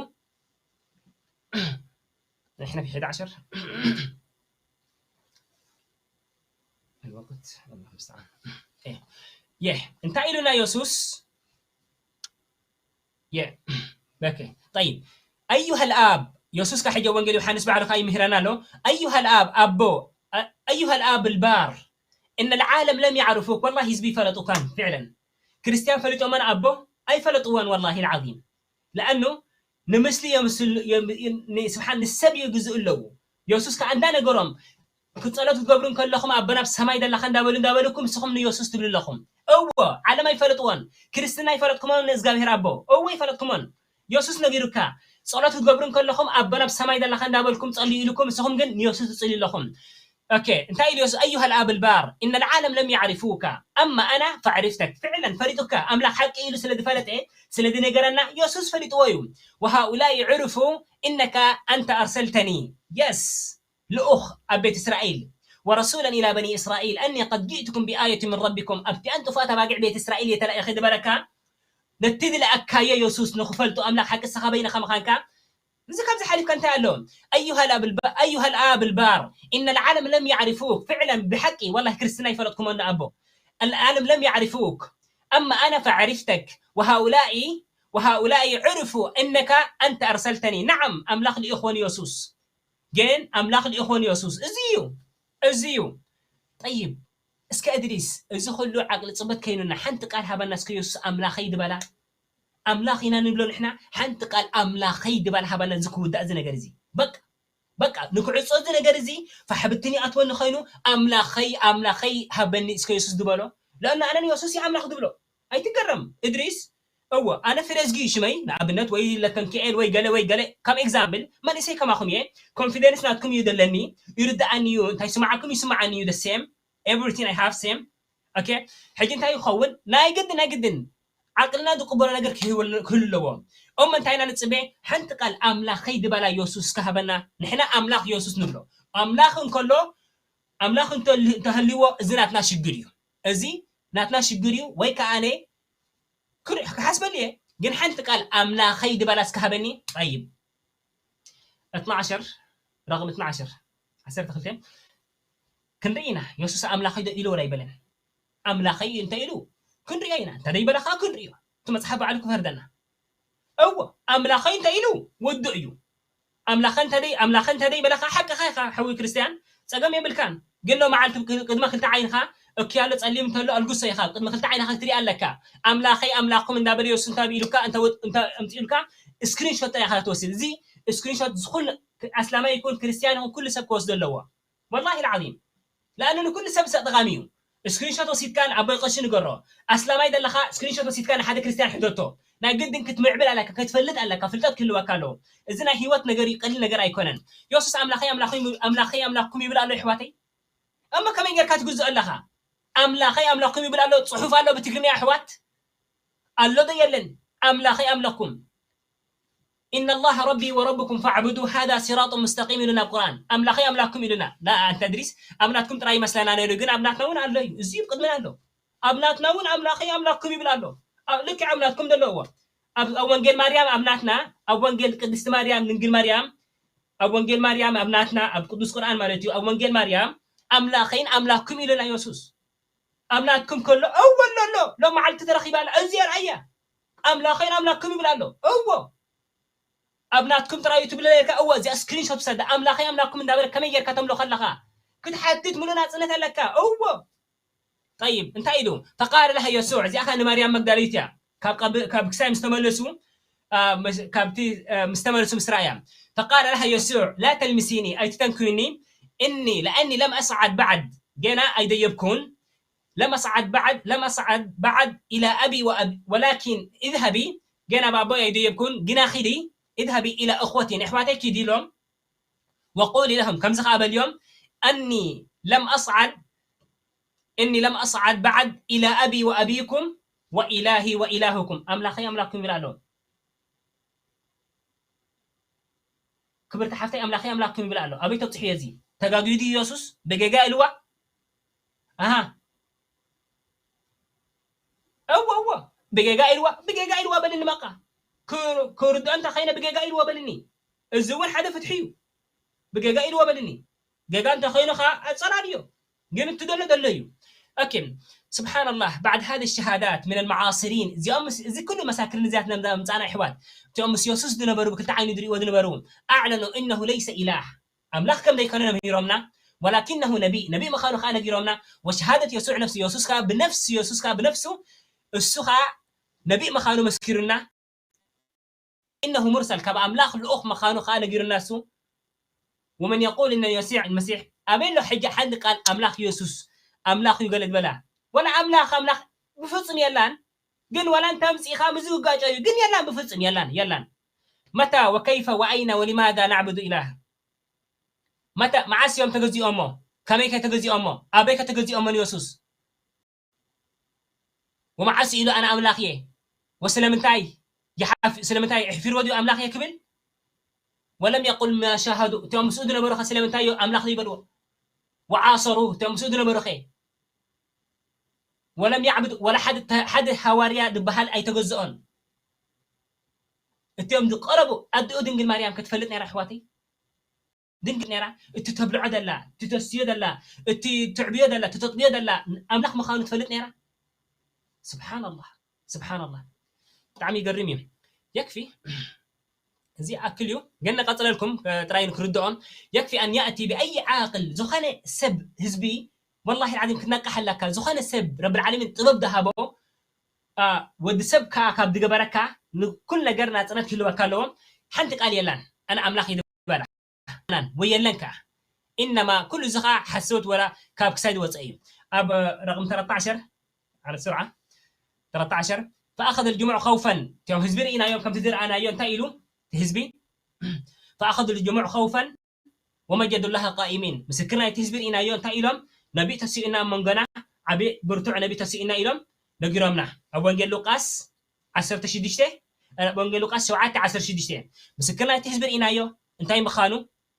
ንሕና ፊ ሕዳ ዓሽር الوقت، الله المستعان. የ እንታይ ኢሉና የሱስ? የ ኦኬ፣ ጠይብ። أيها الآب፣ የሱስ ካብ ሕጂ ወንጌል ዮሃንስ ባዕሉ ከዓ ይምህረና ኣሎ። أيها الآب፣ ኣቦ፣ أيها الآب البار، إن العالم لم يعرفوك። ወላሂ ህዝቢ ይፈለጡካን ፍዕለን። ክርስትያን ፈሊጦመን ኣቦ ኣይፈለጥዎን ወላሂ العظيم። ለኣኑ ንምስሊ የምስሉ፣ የም-፣ ን-፣ ስብሓን ንሰብ የግዝኡ ኣለዉ። የሱስ ከዓ እንዳነገሮም፣ ክጸሎት ክትገብሩ እንከለኹም ኣቦና ኣብ ሰማይ ደላኻ እንዳበሉ እንዳበልኩም ንስኹም ንየሱስ ትብሉ ኣለኹም። እዎ፣ ዓለም ኣይፈለጥዎን። ክርስትና ኣይፈለጥኩሞን ንእዝጋብሄር ኣቦ። እዎ ኣይፈለጥኩሞን። የሱስ ነጊሩካ፣ ጸሎት ክትገብሩ እንከለኹም ኣቦና ኣብ ሰማይ ደላኻ እንዳበልኩም ጸልዩ ኢልኩም፣ ንስኹም ግን ንየሱስ ትጽልዩ ኣለኹም። ኦኬ፣ እንታይ ኢሉ የሱስ? أيها الآب البار، إن العالم لم يعرفوك، أما أنا فعرفتك። ፍዕለን ፈሊጡካ፣ ኣምላኽ ሓቂ ኢሉ ስለ ዝፈለጠ፣ ስለ ዝነገረና፣ የሱስ ፈሊጥዎ እዩ። وهؤلاء عرفوا إنك أنت أرسلتني። የስ፣ ልኡኽ ኣብ ቤት እስራኤል። ورسولا إلى بني إسرائيل أني قد جئتكم بآية من ربكم። ኣብቲ ኣንጥፉኣት ኣባጊዕ ቤት እስራኤል እየ ተላኢኸ ዝበለካ፣ ነቲ ዝለኣካዮ የሱስ ንኽፈልጡ ኣምላኽ ሓቂ ንስኻ በይንኻ ምዃንካ፣ እዚ ካብዚ ሓሊፍካ እንታይ ኣሎ? أيها الأب الب-، أيها الآب البار، إن العالم لم يعرفوك. فعلا ብሓቂ ወላሂ ክርስትና ይፈለጥኩሞ እና ኣቦ። العالم لم يعرفوك، أما أنا فعرفتك، وهؤلاء، وهؤلاء عرفوا أنك أنت أرسلتني. نعم ኣምላኽ ልኢኾ ንየሱስ። ግን ኣምላኽ ልኢኾ ንየሱስ። እዚ እዩ። እዚ እዩ። ጠይብ፣ እስከ እድሪስ፣ እዚ ኩሉ ዓቅሊ ጽበት ከይኑና ሓንቲ ቃል ሃበና እስከ የሱስ ኣምላኸይ ድበላ። ኣምላኽ ኢና ንብሎ ንሕና፣ ሓንቲ ቃል ኣምላኸይ ድበላ ሃበና እዚ ክውዳእ እዚ ነገር እዚ። በቃ፣ በቃ፣ ንክዕጾ እዚ ነገር እዚ ፋሕብትን ይኣትወኒ ኮይኑ፣ ኣምላኸይ፣ ኣምላኸይ ሃበኒ እስከ የሱስ ድበሎ። ለእና ኣነ ንየሱስ እዩ ኣምላኽ ድብሎ። ኣይትገረም፣ እድሪስ። እወ፣ ኣነ ፍሬዝጊ እዩ ሽመይ፣ ንኣብነት፣ ወይ ለተንኪኤል ወይ ገለ ወይ ገለ፣ ከም ኤግዛምፕል፣ መንእሰይ ከማኹም እየ፣ ኮንፊደንስ ናትኩም እዩ ዘለኒ፣ ይርድኣኒ እዩ፣ እንታይ ስምዓኩም ይስምዓኒ እዩ፣ the same፣ everything I have same። ኦኬ፣ ሕጂ እንታይ ይኸውን? ናይ ግድን፣ ናይ ግድን ዓቅልና ዝቕበሎ ነገር ክህሉ፣ ክህሉ ኣለዎ። እሞ እንታይ ኢና ንጽበ? ሓንቲ ቃል ኣምላኸይ ድበላ የሱስ ከሃበና፣ ንሕና ኣምላኽ የሱስ ንብሎ። ኣምላኽ እንከሎ፣ ኣምላኽ እንተል-፣ እንተሃልይዎ፣ እዚ ናትና ሽግር እዩ። እዚ ናትና ሽግር እዩ፣ ወይ ከኣ ኣነ ክር-፣ ክሓስበሉ እየ። ግን ሓንቲ ቃል ኣምላኸይ ድበላ እስከ ሃበኒ። ጠይብ። እትናዓሸር፣ ረቕም እትናዓሸር፣ ዓሰርተ ክልተ። ክንርኢ ኢና፣ የሱስ ኣምላኸይ ዶ ኢሉ ወላ ኣይበለን። ኣምላኸይ እንተ ኢሉ ክንሪኦ ኢና። እንተ ደይበለ ከኣ ክንሪኦ። እቲ መጽሓፍ ባዕሉ ክፈርደና። እወ፣ ኣምላኸይ እንተ ኢሉ ውዱእ እዩ። ኣምላኸ እንተ ደይ-፣ ኣምላኸ እንተ ደይበለ ከኣ ሓቅኻ ኢኻ፣ ሓዊ ክርስትያን፣ ጸገም የብልካን። ግን ሎመዓልቲ ክ-፣ ቅድሚ ክልተ ዓይንኻ እኪ ኣሎ፣ ጸሊም እንተሎ ኣልግሶ ኢኻ። ቅድሚ ክልተ ዓይንኻ ክትርኢ ኣለካ። ኣምላኸይ ኣምላኽኩም እንዳበለ የሱስ እንታይ ኢሉካ፣ እንተ ወ-፣ እንተ ኣምጺኡልካ፣ ስክሪንሾት ጥራይ ኢኻ ክትወስድ። እዚ ስክሪንሾት ዝኹን ኣስላማይ ይኩን ክርስትያን ይኹን ኩሉ ሰብ ክወስዶ ኣለዎ። ወላሂ ልዓዚም። ለኣነ ንኩሉ ሰብ ሰብ ጠቓሚ እዩ። ስክሪንሾት ወሲድካ ንዓቦይ ቀሺ ንገሮ። ኣስላማይ ዘለኻ ስክሪንሾት ወሲድካ ንሓደ ክርስትያን ሕተቶ። ናይ ግድን ክትምዕብል ኣለካ፣ ክትፈልጥ ኣለካ፣ ፍልጠት ክህልወካ ኣለዎ። እዚ ናይ ህይወት ነገር እዩ፣ ቀሊል ነገር ኣይኮነን። የሱስ ኣምላኸይ ኣምላኸይ ኣምላኸይ ኣምላኽኩም ይብል ኣሎ፣ ኣሕዋተይ። እሞ ከመይ ጌርካ ትግዝኦ ኣለኻ? ኣምላኸይ ኣምላኽኩም ይብል ኣሎ፣ ጽሑፍ ኣሎ ብትግርኛ፣ ኣሕዋት። ኣሎ ዶ የለን? ኣምላኸይ ኣምላኽኩም። إن الله ربي وربكم فاعبدوه هذا صراط مستقيم ኢሉና ኣብ ቁርኣን። ኣምላኸይ ኣምላኽኩም ኢሉና። ላ፣ ኣንታ እድሪስ፣ ኣብ ናትኩም ጥራይ ይመስለና ነይሩ፣ ግን ኣብ ናትና እውን ኣሎ እዩ። እዚ እዩ ቅድመና ኣሎ። ኣብ ናትና እውን ኣምላኸይ ኣምላኽኩም ይብል ኣሎ። ኣብ፣ ልክዕ ኣብ ናትኩም ዘለውዎ። ኣብ፣ ኣብ ወንጌል ማርያም ኣብ ናትና፣ ኣብ ወንጌል ቅድስቲ ማርያም፣ ድንግል ማርያም፣ ኣብ ወንጌል ማርያም ኣብ ናትና፣ ኣብ ቅዱስ ቁርኣን ማለት እዩ፣ ኣብ ወንጌል ማርያም ኣምላኸይን ኣምላኽኩም ኢሉና የሱስ። ኣብ ናትኩም ከሎ፣ እወ ኣሎ፣ ኣሎ፣ ሎም መዓልቲ ተረኺባ ኣላ። እዚ ኣርኣያ። ኣምላኸይን ኣምላኽኩም ይብል ኣሎ። እወ። ኣብ ናትኩም ጥራይ እዩ ትብል ነርካ። እወ፣ እዚኣ ስክሪንሾት ውሰዳ። ኣምላኸይ ኣምላኽኩም እንዳበለ ከመይ ጌርካ ተምልኾ ኣለኻ? ክትሓትት ሙሉእ ናጽነት ኣለካ። እወ። ጠይብ፣ እንታይ ኢሉ? ፈቃለ ለሃ የሱዕ፣ እዚኣ ኸ ንማርያም መግዳሊት እያ። ካብ ቀብ-፣ ካብ ክሳይ ምስ ተመለሱ፣ አ፣ ምስ-፣ ካብቲ፣ አ፣ ምስ ተመለሱ ምስ ረኣያ። ፈቃለ ለሃ የሱዕ፣ ላ ተልምሲኒ፣ ኣይትተንክዩኒ፣ እኒ፣ ለኣኒ ለም ኣስዓድ ባዕድ፣ ገና ኣይደየብኩን። ለም ኣስዓድ ባዕድ፣ ለም ኣስዓድ ባዕድ ኢላ ኣቢ ወኣብ-፣ ወላኪን ኢዝሃቢ፣ ገና ብኣቦይ ኣይደየብኩን፣ ግና ኺዲ፣ ኢዝሃቢ ኢላ እኽወቲ፣ ንኣሕዋተይ ኪዲ ኢሎም፣ ወቁሊ ለሁም፣ ከምዚ ኸዓ በልዮም፣ ኣኒ ለም ኣስዓድ፣ እኒ ለም ኣስዓድ ባዕድ ኢላ ኣቢ ወኣቢኩም ወኢላሂ ወኢላሁኩም፣ ኣምላኸይ ኣምላኽኩም ይብል ኣሎ። ክብርቲ ሓፍተይ ኣምላኸይ ኣምላኽኩም ይብል ኣሎ። ኣበይ ተብጽሕዮ እዚ? ተጋግዩ ድዩ የሱስ? ብጌጋ ኢልዋ? ኣሃ። እወ፣ እወ። ብጌጋ ኢልዋ፣ ብጌጋ ኢልዋ በልኒ በቃ። ክር-፣ ክርድኦ እንተ ኸይነ ብጌጋ ኢልዋ በልኒ። እዚ እውን ሓደ ፍትሒ እዩ። ብጌጋ ኢልዋ በልኒ። ጌጋ እንተ ኸይኑ ኸዓ ኣጸላልዮ። ግን እቲ ደሎ ደሎ እዩ። ኦኬ። ስብሓንላህ፣ ባዕድ ሃዚ ሸሃዳት ምን ልመዓስሪን፣ እዚኦም ምስ-፣ እዚ ኩሉ መሳክርን እዚኣት ነምዛ ምጻና ኣሕዋት፣ እቲኦም ምስ የሱስ ዝነበሩ፣ ብክልተ ዓይኑ ዝርእይዎ ዝነበሩ፣ ኣዕለኑ እነሁ ለይሰ ኢላህ፣ ኣምላኽ ከም ዘይኮነ ነምሂሮምና፣ ወላኪነሁ ነቢይ፣ ነቢይ ምዃኑ ከኣ ነጊሮምና፣ ወሸሃደት የሱዕ ነፍሱ፣ የሱስ ከኣ ብነፍሱ፣ የሱስ ከኣ ብነፍሱ፣ እሱ ከኣ ነቢይ ምዃኑ መስኪሩና፣ እነሁ ሙርሰል፣ ካብ ኣምላኽ ልኡኽ ምዃኑ ከኣ ነጊሩና እሱ፣ ወመን የቁል እነ የሲዕ መሲሕ፣ ኣበይ ኣሎ ሕጂ ሓንቲ ቃል ኣምላኽ የሱስ ኣምላኽ እዩ ገለ ዝበላ? ወላ ኣምላኽ፣ ኣምላኽ ብፍጹም የላን። ግን ወላ እንተ ኣምጺእኻ ምስዚ ክጋጨ እዩ። ግን የላን፣ ብፍጹም የላን፣ የላን። መታ ወከይፈ ወኣይነ ወሊማዛ ናዕቡዱ ኢላህ? መታ፣ መዓስ እዮም ተገዚኦሞ? ከመይ ከ ተገዚኦሞ? ኣበይ ከ ተገዚኦሞ ንየሱስ? ወመዓስ ኢሉ ኣነ ኣምላኽ እየ? ወስለምንታይ ይሓፍ-፣ ስለምንታይ ኣሕፊርዎ ድዩ ኣምላኽ እየ ክብል? ወለም የቁል ማ ሻሃዱ፣ እቶም ምስኡ ዝነበሩ ከ ስለምንታይ እዮም ኣምላኽ ዘይበልዎ? ወዓሰሩ፣ እቶም ምስኡ ዝነበሩ ከ? ወለም ያዕብዱ፣ ወላ ሓደ፣ ሓደ ሃዋርያ ዝበሃል ኣይተገዝኦን። እቲኦም ዝቐረቡ ኣዲኡ ድንግል ማርያም ክትፈልጥ ነይራ ኣሕዋተይ። ድንግል ነይራ። እቲ ተብልዖ ዘላ፣ እቲ ተስትዮ ዘላ፣ እቲ ትዕብዮ ዘላ፣ እቲ ተጥብዮ ዘላ ኣምላኽ ምዃኑ ትፈልጥ ነይራ። ስብሓንላህ፣ ስብሓንላህ። ብጣዕሚ ይገርም እዩ። የክፊ፣ እዚ ኣክል እዩ። ግን ንቐፅለልኩም፣ እ፣ ጥራይ ንክርድኦም። የክፊ ኣን ያእቲ ብኣይ ዓቅል፣ ዝኾነ ሰብ ህዝቢ፣ ወላሂ ልዓዚም ክትነቅሕ ኣለካ። ዝኾነ ሰብ ረብል ዓለሚን ጥበብ ዝሃቦ፣ አ፣ ወዲ ሰብ ከዓ ካብ ዝገበረካ ንኩል ነገር ናፅነት ክህልወካ ኣለዎ። ሓንቲ ቃል የላን ኣነ ኣምላኽ ይበላ ኣናን ወይ የለን ከዓ። ኢነማ ኩሉ እዚ ከዓ ሓሰውት ወላ ካብ ክሳይ ዝወፀ እዩ። ኣብ ረቕም ተረታ ዓሸር፣ ዓለ ስርዓ፣ ተረታ ዓሸር፣ ፈኣኸዘ ልጅሙዕ ኸውፈን፣ እቲኦም ህዝቢ ርኢናዮም ከምቲ ዝረኣናዮ እንታይ ኢሉ እቲ ህዝቢ፣ ፈኣኸዘ ልጅሙዕ ኸውፈን ወመጀዱ ላሃ ቃኢሚን፣ ምስክር ናይቲ ህዝቢ ርኢናዮ እንታይ ኢሎም፣ ነቢይ ተሲኡና ኣብ መንጎና፣ ዓቢ ብርቱዕ ነቢይ ተሲኡና ኢሎም ነጊሮምና። ኣብ ወንጌል ሉቃስ ዓሰርተ ሽዱሽተ፣ ኣብ ወንጌል ሉቃስ ሸውዓተ ዓሰርተ ሽዱሽተ፣ ምስክር ናይቲ ህዝቢ ርኢናዮ እንታይ ምዃኑ፣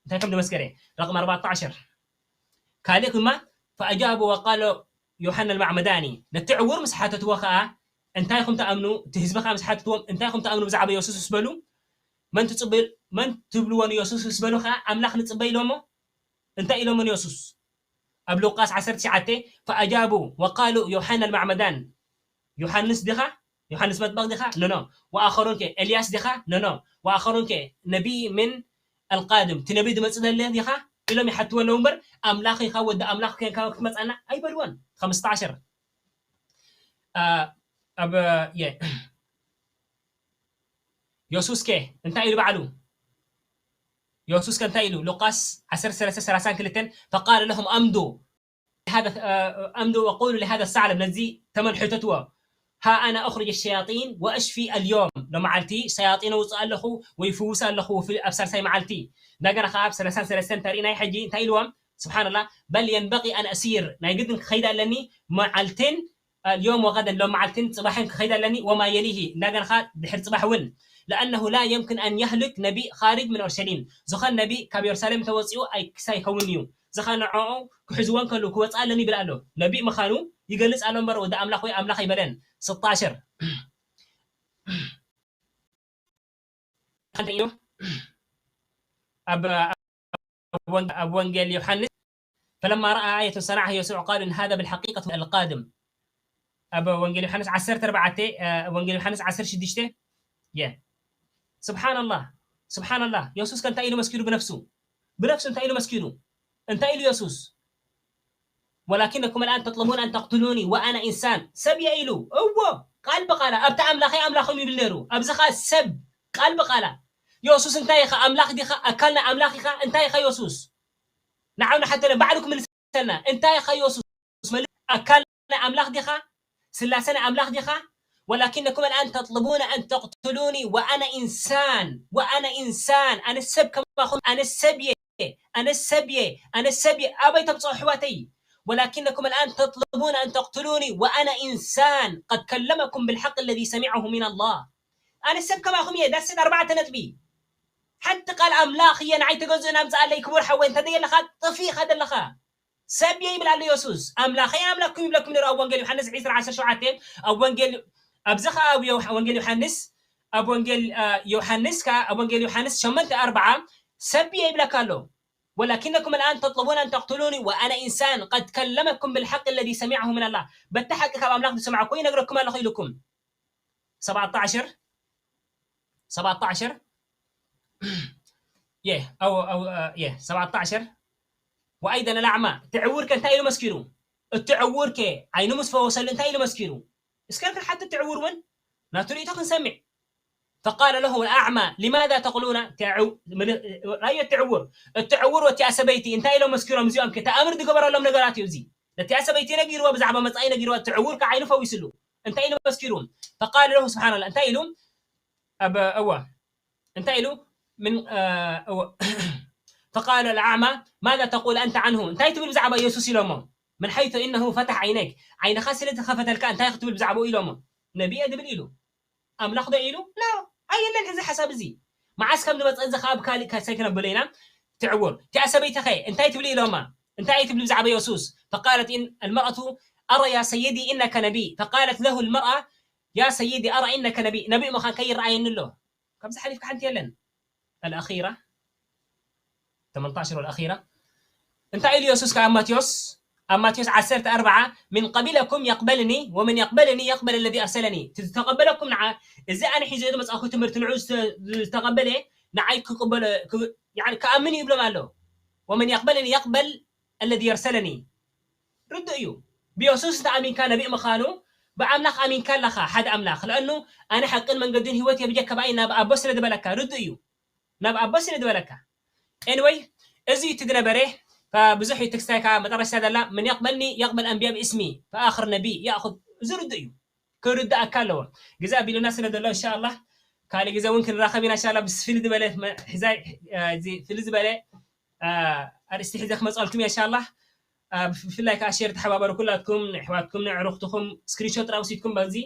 እንታይ ከም ዝመስከረ። ረቕም ኣርባዕተ ዓሸር። ካልእ ድማ ፈኣጃቡ ወቃሎ ዮሐና ልማዕመዳኒ፣ ነቲ ዕውር ምስ ሓተትዎ ኸዓ እንታይ ኢኹም ትኣምኑ፣ እቲ ህዝቢ ኸዓ ምስ ሓተትዎም እንታይ ኢኹም ትኣምኑ ብዛዕባ የሱስ ምስ በሉ፣ መን ትጽበ-፣ መን ትብልዎ ንየሱስ ምስ በሉ ኸዓ ኣምላኽ ንጽበ ኢሎሞ። እንታይ ኢሎሞ ንየሱስ? ኣብ ሉቃስ ዓሰርተ ትሽዓተ ፈኣጃቡ ወቃሉ ዮሐና ልማዕመዳን፣ ዮሐንስ ዲኻ? ዮሐንስ መጥመቕ ዲኻ? ኖኖ። ወኣኸሩን ከ? ኤልያስ ዲኻ? ኖኖ። ወኣኸሩን ከ? ነቢይ ምን ኣልቃድም፣ እቲ ነቢይ ዝመጽእ ዘሎ ዲኻ? ኢሎም ይሓትዎ ኣለዉ እምበር፣ ኣምላኽ ኢኻ፣ ወዲ ኣምላኽ ኮንካ ክትመጽኣና ኣይበልዎን። ኸምስተ ዓሸር። አ፣ ኣብ፣ የ-፣ የሱስ ከ እንታይ ኢሉ ባዕሉ? የሱስ ከ እንታይ ኢሉ? ሉቃስ ዓሰርተ ሰለስተ ሰላሳን ክልተን፣ ፈቃለ ለሁም ኣምዱ ሃذا፣ አ፣ ኣምዱ ወቁሉ ለሃذ ሰዕለብ፣ ነዚ ተመን ሕተትዎ፣ ሃ ኣና ኣኽርጅ ሸያጢን ወኣሽፊ ኣልዮም፣ ሎመዓልቲ ሸያጢን ኣውፅእ ኣለኹ ወይ ፍውስ ኣለኹ፣ ፍ-፣ ኣብ ሳልሳይ መዓልቲ። እንደገና ከዓ ኣብ ሰላሳን ሰለስተን እንተሪእናይ ሕጂ እንታይ ኢልዎም? ስብሓንላህ፣ በል የንበቂ ኣን ኣሲር፣ ናይ ግድን ክኸይድ ኣለኒ፣ መዓልትን ኣልዮም ወገደን፣ ሎም መዓልትን ጽባሕን ክኸይድ ኣለኒ፣ ወማ የሊሂ፣ እንደገና ኸዓ ድሕሪ ጽባሕ እውን፣ ለኣነሁ ላ የምክን ኣን የህልክ ነቢ ኻርጅ ምን ኦርሸሊም፣ ዝኾን ነቢ ካብ የሩሳሌም ተወጺኡ ኣይ-፣ ክሳይ ይኸውን እዩ። እዚ ኸዓ ንዕኡ ክሕዝዎ እንከለዉ ክወጽእ ኣለኒ ይብል ኣሎ። ነቢ ምዃኑ ይገልጽ ኣሎ እምበር ወዲ ኣምላኽ ወይ ኣምላኽ ኣይበለን። ስታሸር። ሓንቲ ኢሉ ኣብ፣ ኣብ ወን-፣ ኣብ ወንጌል ዮሃንስ፣ ፈለማ ረኣ ኣየቱን ሰናዓሃ የሱዕ ቃሉ፣ ሃዛ ብልሓቂቀት ኣልቃድም። ኣብ ወንጌል ዮሃንስ ዓሰርተ ኣርባዕተ፣ እ፣ ወንጌል ዮሃንስ ዓሰርተ ሽዱሽተ፣ የ። ስብሓንላህ፣ ስብሓንላህ። የሱስ ከ እንታይ ኢሉ መስኪሩ ብነፍሱ? ብነፍሱ እንታይ ኢሉ መስኪሩ? እንታይ ኢሉ የሱስ? ወላኪነኩም ኣልኣን ተጥልቡን ኣን ተቅትሉኒ ወኣና ኢንሳን። ሰብ እየ ኢሉ። እዎ፣ ቃል ብቃላ። ኣብቲ ኣምላኸይ ኣምላኹም ይብል ነይሩ። ኣብዚ ኸዓ ሰብ፣ ቃል ብቃላ። የሱስ እንታይ ኢኻ? ኣምላኽ ዲኻ? ኣካል ናይ ኣምላኽ ኢኻ? እንታይ ኢኻ የሱስ? ንዓው ንሓተለ፣ ባዕሉ ክምልሰልና። እንታይ ኢኻ የሱስ? መልስ፣ ኣካል ናይ ኣምላኽ ዲኻ? ስላሴ ናይ ኣምላኽ ዲኻ? ወላኪነኩም ኣልኣን ተጥልቡነ ኣን ተቅትሉኒ ወኣና ኢንሳን፣ ወኣና ኢንሳን። ኣነ ሰብ ከማኹም፣ ኣነ ሰብ እየ፣ ኣነ ሰብ እየ፣ ኣነ ሰብ እየ። ኣበይ ተብፅሑ ኣሕዋተይ? ወላኪነኩም ኣልኣን ተጥልቡነ ኣን ተቅትሉኒ ወኣና ኢንሳን ቀድ ከለመኩም ብልሓቅ ለዚ ሰሚዐሁ ሚን ኣላህ። ኣነ ሰብ ከማኹም እየ። ዳስት ኣርባዕተ ነጥቢ። ሓንቲ ቃል ኣምላኽ እየ ንዓይ ተገዝእን ኣምፅኣለይ ክቡር ሓወይ እንተ ደየለኻ ጥፊእኻ ዘለኻ። ሰብ እየ ይብል ኣሎ የሱስ። ኣምላኸይ ኣምላኽኩም ይብለኩም ነይሩ ኣብ ወንጌል ዮሃንስ ዕስራ ዓሰርተ ሸውዓተ፣ ኣብ ወንጌል፣ ኣብዚ ኸዓ ኣብ ዮሃ-፣ ወንጌል ዮሃንስ፣ ኣብ ወንጌል፣ አ፣ ዮሃንስ ከ-፣ ኣብ ወንጌል ዮሃንስ ሸሞንተ ኣርብዓ ሰብ እየ ይብለካ ኣሎ። ወላኪነኩም ኣልኣን ተጥልቡን ኣን ተቅትሉኒ ወኣነ ኢንሳን ቀድ ከለመኩም ብልሓቅ ለዚ ሰሚዐሁ ምን ኣላህ። በቲ ሓቂ ካብ ኣምላኽ ዝሰማዕኩ ይነግረኩም ኣለኹ ኢልኩም። ሰብዓተ ዓሸር፣ ሰብዓተ ዓሸር፣ የ፣ ኣው፣ ኣው፣ አ፣ የ፣ ሰብዓተ ዓሸር። ወኣይደን ኣልኣዕማ፣ እቲ ዕውር ከ እንታይ ኢሉ መስኪሩ? እቲ ዕውር ከ ዓይኑ ምስ ፈወሰሉ እንታይ ኢሉ መስኪሩ? እስከ ክንሓትት እቲ ዕውር እውን ናቱ ርእይቶ ክንሰምዕ። ፈቃለ ለሁ ኣልኣዕማ ሊማዛ ተቅሉና፣ እቲ ዕው-፣ ምል-፣ ራእዮ እቲ ዕውር፣ እቲ ዕውር ወቲኣ ሰበይቲ እንታይ ኢሎም መስኪሮም? እዚኦም ከ ተኣምር ዝገበረሎም ነገራት እዩ እዚ። ነቲኣ ሰበይቲ ነጊርዋ፣ ብዛዕባ መጻኢ ነጊርዋ፣ እቲ ዕውር ከ ዓይኑ ፈዊስሉ። እንታይ ኢሉ መስኪሩ? ፈቃለ ለሁ ስብሓንላህ፣ እንታይ ኢሉ? ኣብ፣ እወ፣ እንታይ ኢሉ? ምን፣ እ፣ እወ። ፈቃለ ልኣዕማ ማዛ ተቁል ኣንተ ዓንሁ፣ እንታይ ትብል ብዛዕባ የሱስ ኢሎሞ። ምን ሓይቱ እነሁ ፈታሕ ዓይነይክ፣ ዓይንኻ ስለ ዝኸፈተልካ እንታይ ክትብል ብዛዕባኡ ኢሎሞ። ነቢ እየ ድብል ኢሉ። ኣምላኽ ዶ ኢሉ? ላ፣ ኣየለን እዚ ሓሳብ እዚ። መዓስ ከም ዝመፀ እዚ ኸዓ ኣብ ካሊእ ከሰይ ክነብሎ ኢና። ትዕውር። እቲኣ ሰበይቲ ኸ እንታይ ትብሊ ኢሎማ? እንታይ ትብሊ ብዛዕባ የሱስ? ፈቃለት ኢን ኣልመርኣቱ ኣረ ያ ሰይዲ ኢነከ ነቢ። ፈቃለት ለሁ ኣልመርኣ ያ ሰይዲ ኣረ ኢነከ ነቢ። ነቢ ምዃንካ ይረኣየኒ ኣሎ። ካብዚ ሓሊፍካ ሓንቲ የለን። ኣልኣኺራ ተመንታሽር ወልኣኺራ እንታይ ኢሉ የሱስ ከኣ ኣብ ማቴዎስ ኣብ ማቴዎስ ዓሰርተ ኣርባዓ من قبلكم يقبلني ومن يقبلني يقبل الذي أرسلني ዝተቀበለኩም ንዓ እዚ ኣነ ሒዘ ዝመጻእኩ ትምህርቲ ንዑ ዝተቀበለ ንዓይ ክቅበሎ ክኣምን እዩ ይብሎም ኣሎ ومن يقبلني يقبل الذي أرسلني ርዱእ እዩ ብየሱስ እንተ ኣሚንካ ነቢእ ምዃኑ ብኣምላኽ ኣሚንካ ኣለኻ ሓደ ኣምላኽ ለኣኑ ኣነ ሓቅን መንገድን ህይወት የብጀካ ብኣይ ናብ ኣቦ ስለ ዝበለካ ርዱእ እዩ ናብ ኣቦ ስለ ዝበለካ anyway እዚ እዩ ትግነበረ ብዙሕ እዩ ትክስታይ ከዓ መጠረሻ ዘላ من يقبلني يقبل أنبياء باسمي فآخر نبي يأخذ እዚ ርዱእ እዩ ክርዳእካ ኣለዎ ግዜ ኣቢሉና ስለ ዘሎ እንሻ ኣላህ ካልእ ግዜ እውን ክንራኸብ ኢና እንሻ ኣላህ ብስ ፍሊ ዝበለ ሒዛይ ፍሊ ዝበለ ኣርእስቲ ሒዘ ክመፅኣልኩም እየ እንሻ ኣላህ ብፍላይ ከዓ ሼር ተሓባበሩ ኩላትኩም ንኣሕዋትኩም ንዕሩኽትኹም ስክሪንሾት ጥራይ ወሲድኩም በዚ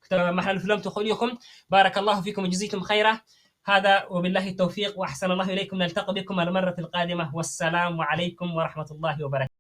ክተመሓላልፍሎም ትኽእሉ ኢኹም بارك الله فيكم وجزيتم خيرا هذا وبالله التوفيق وأحسن الله إليكم نلتقي بكم المرة القادمة والسلام عليكم ورحمة الله وبركاته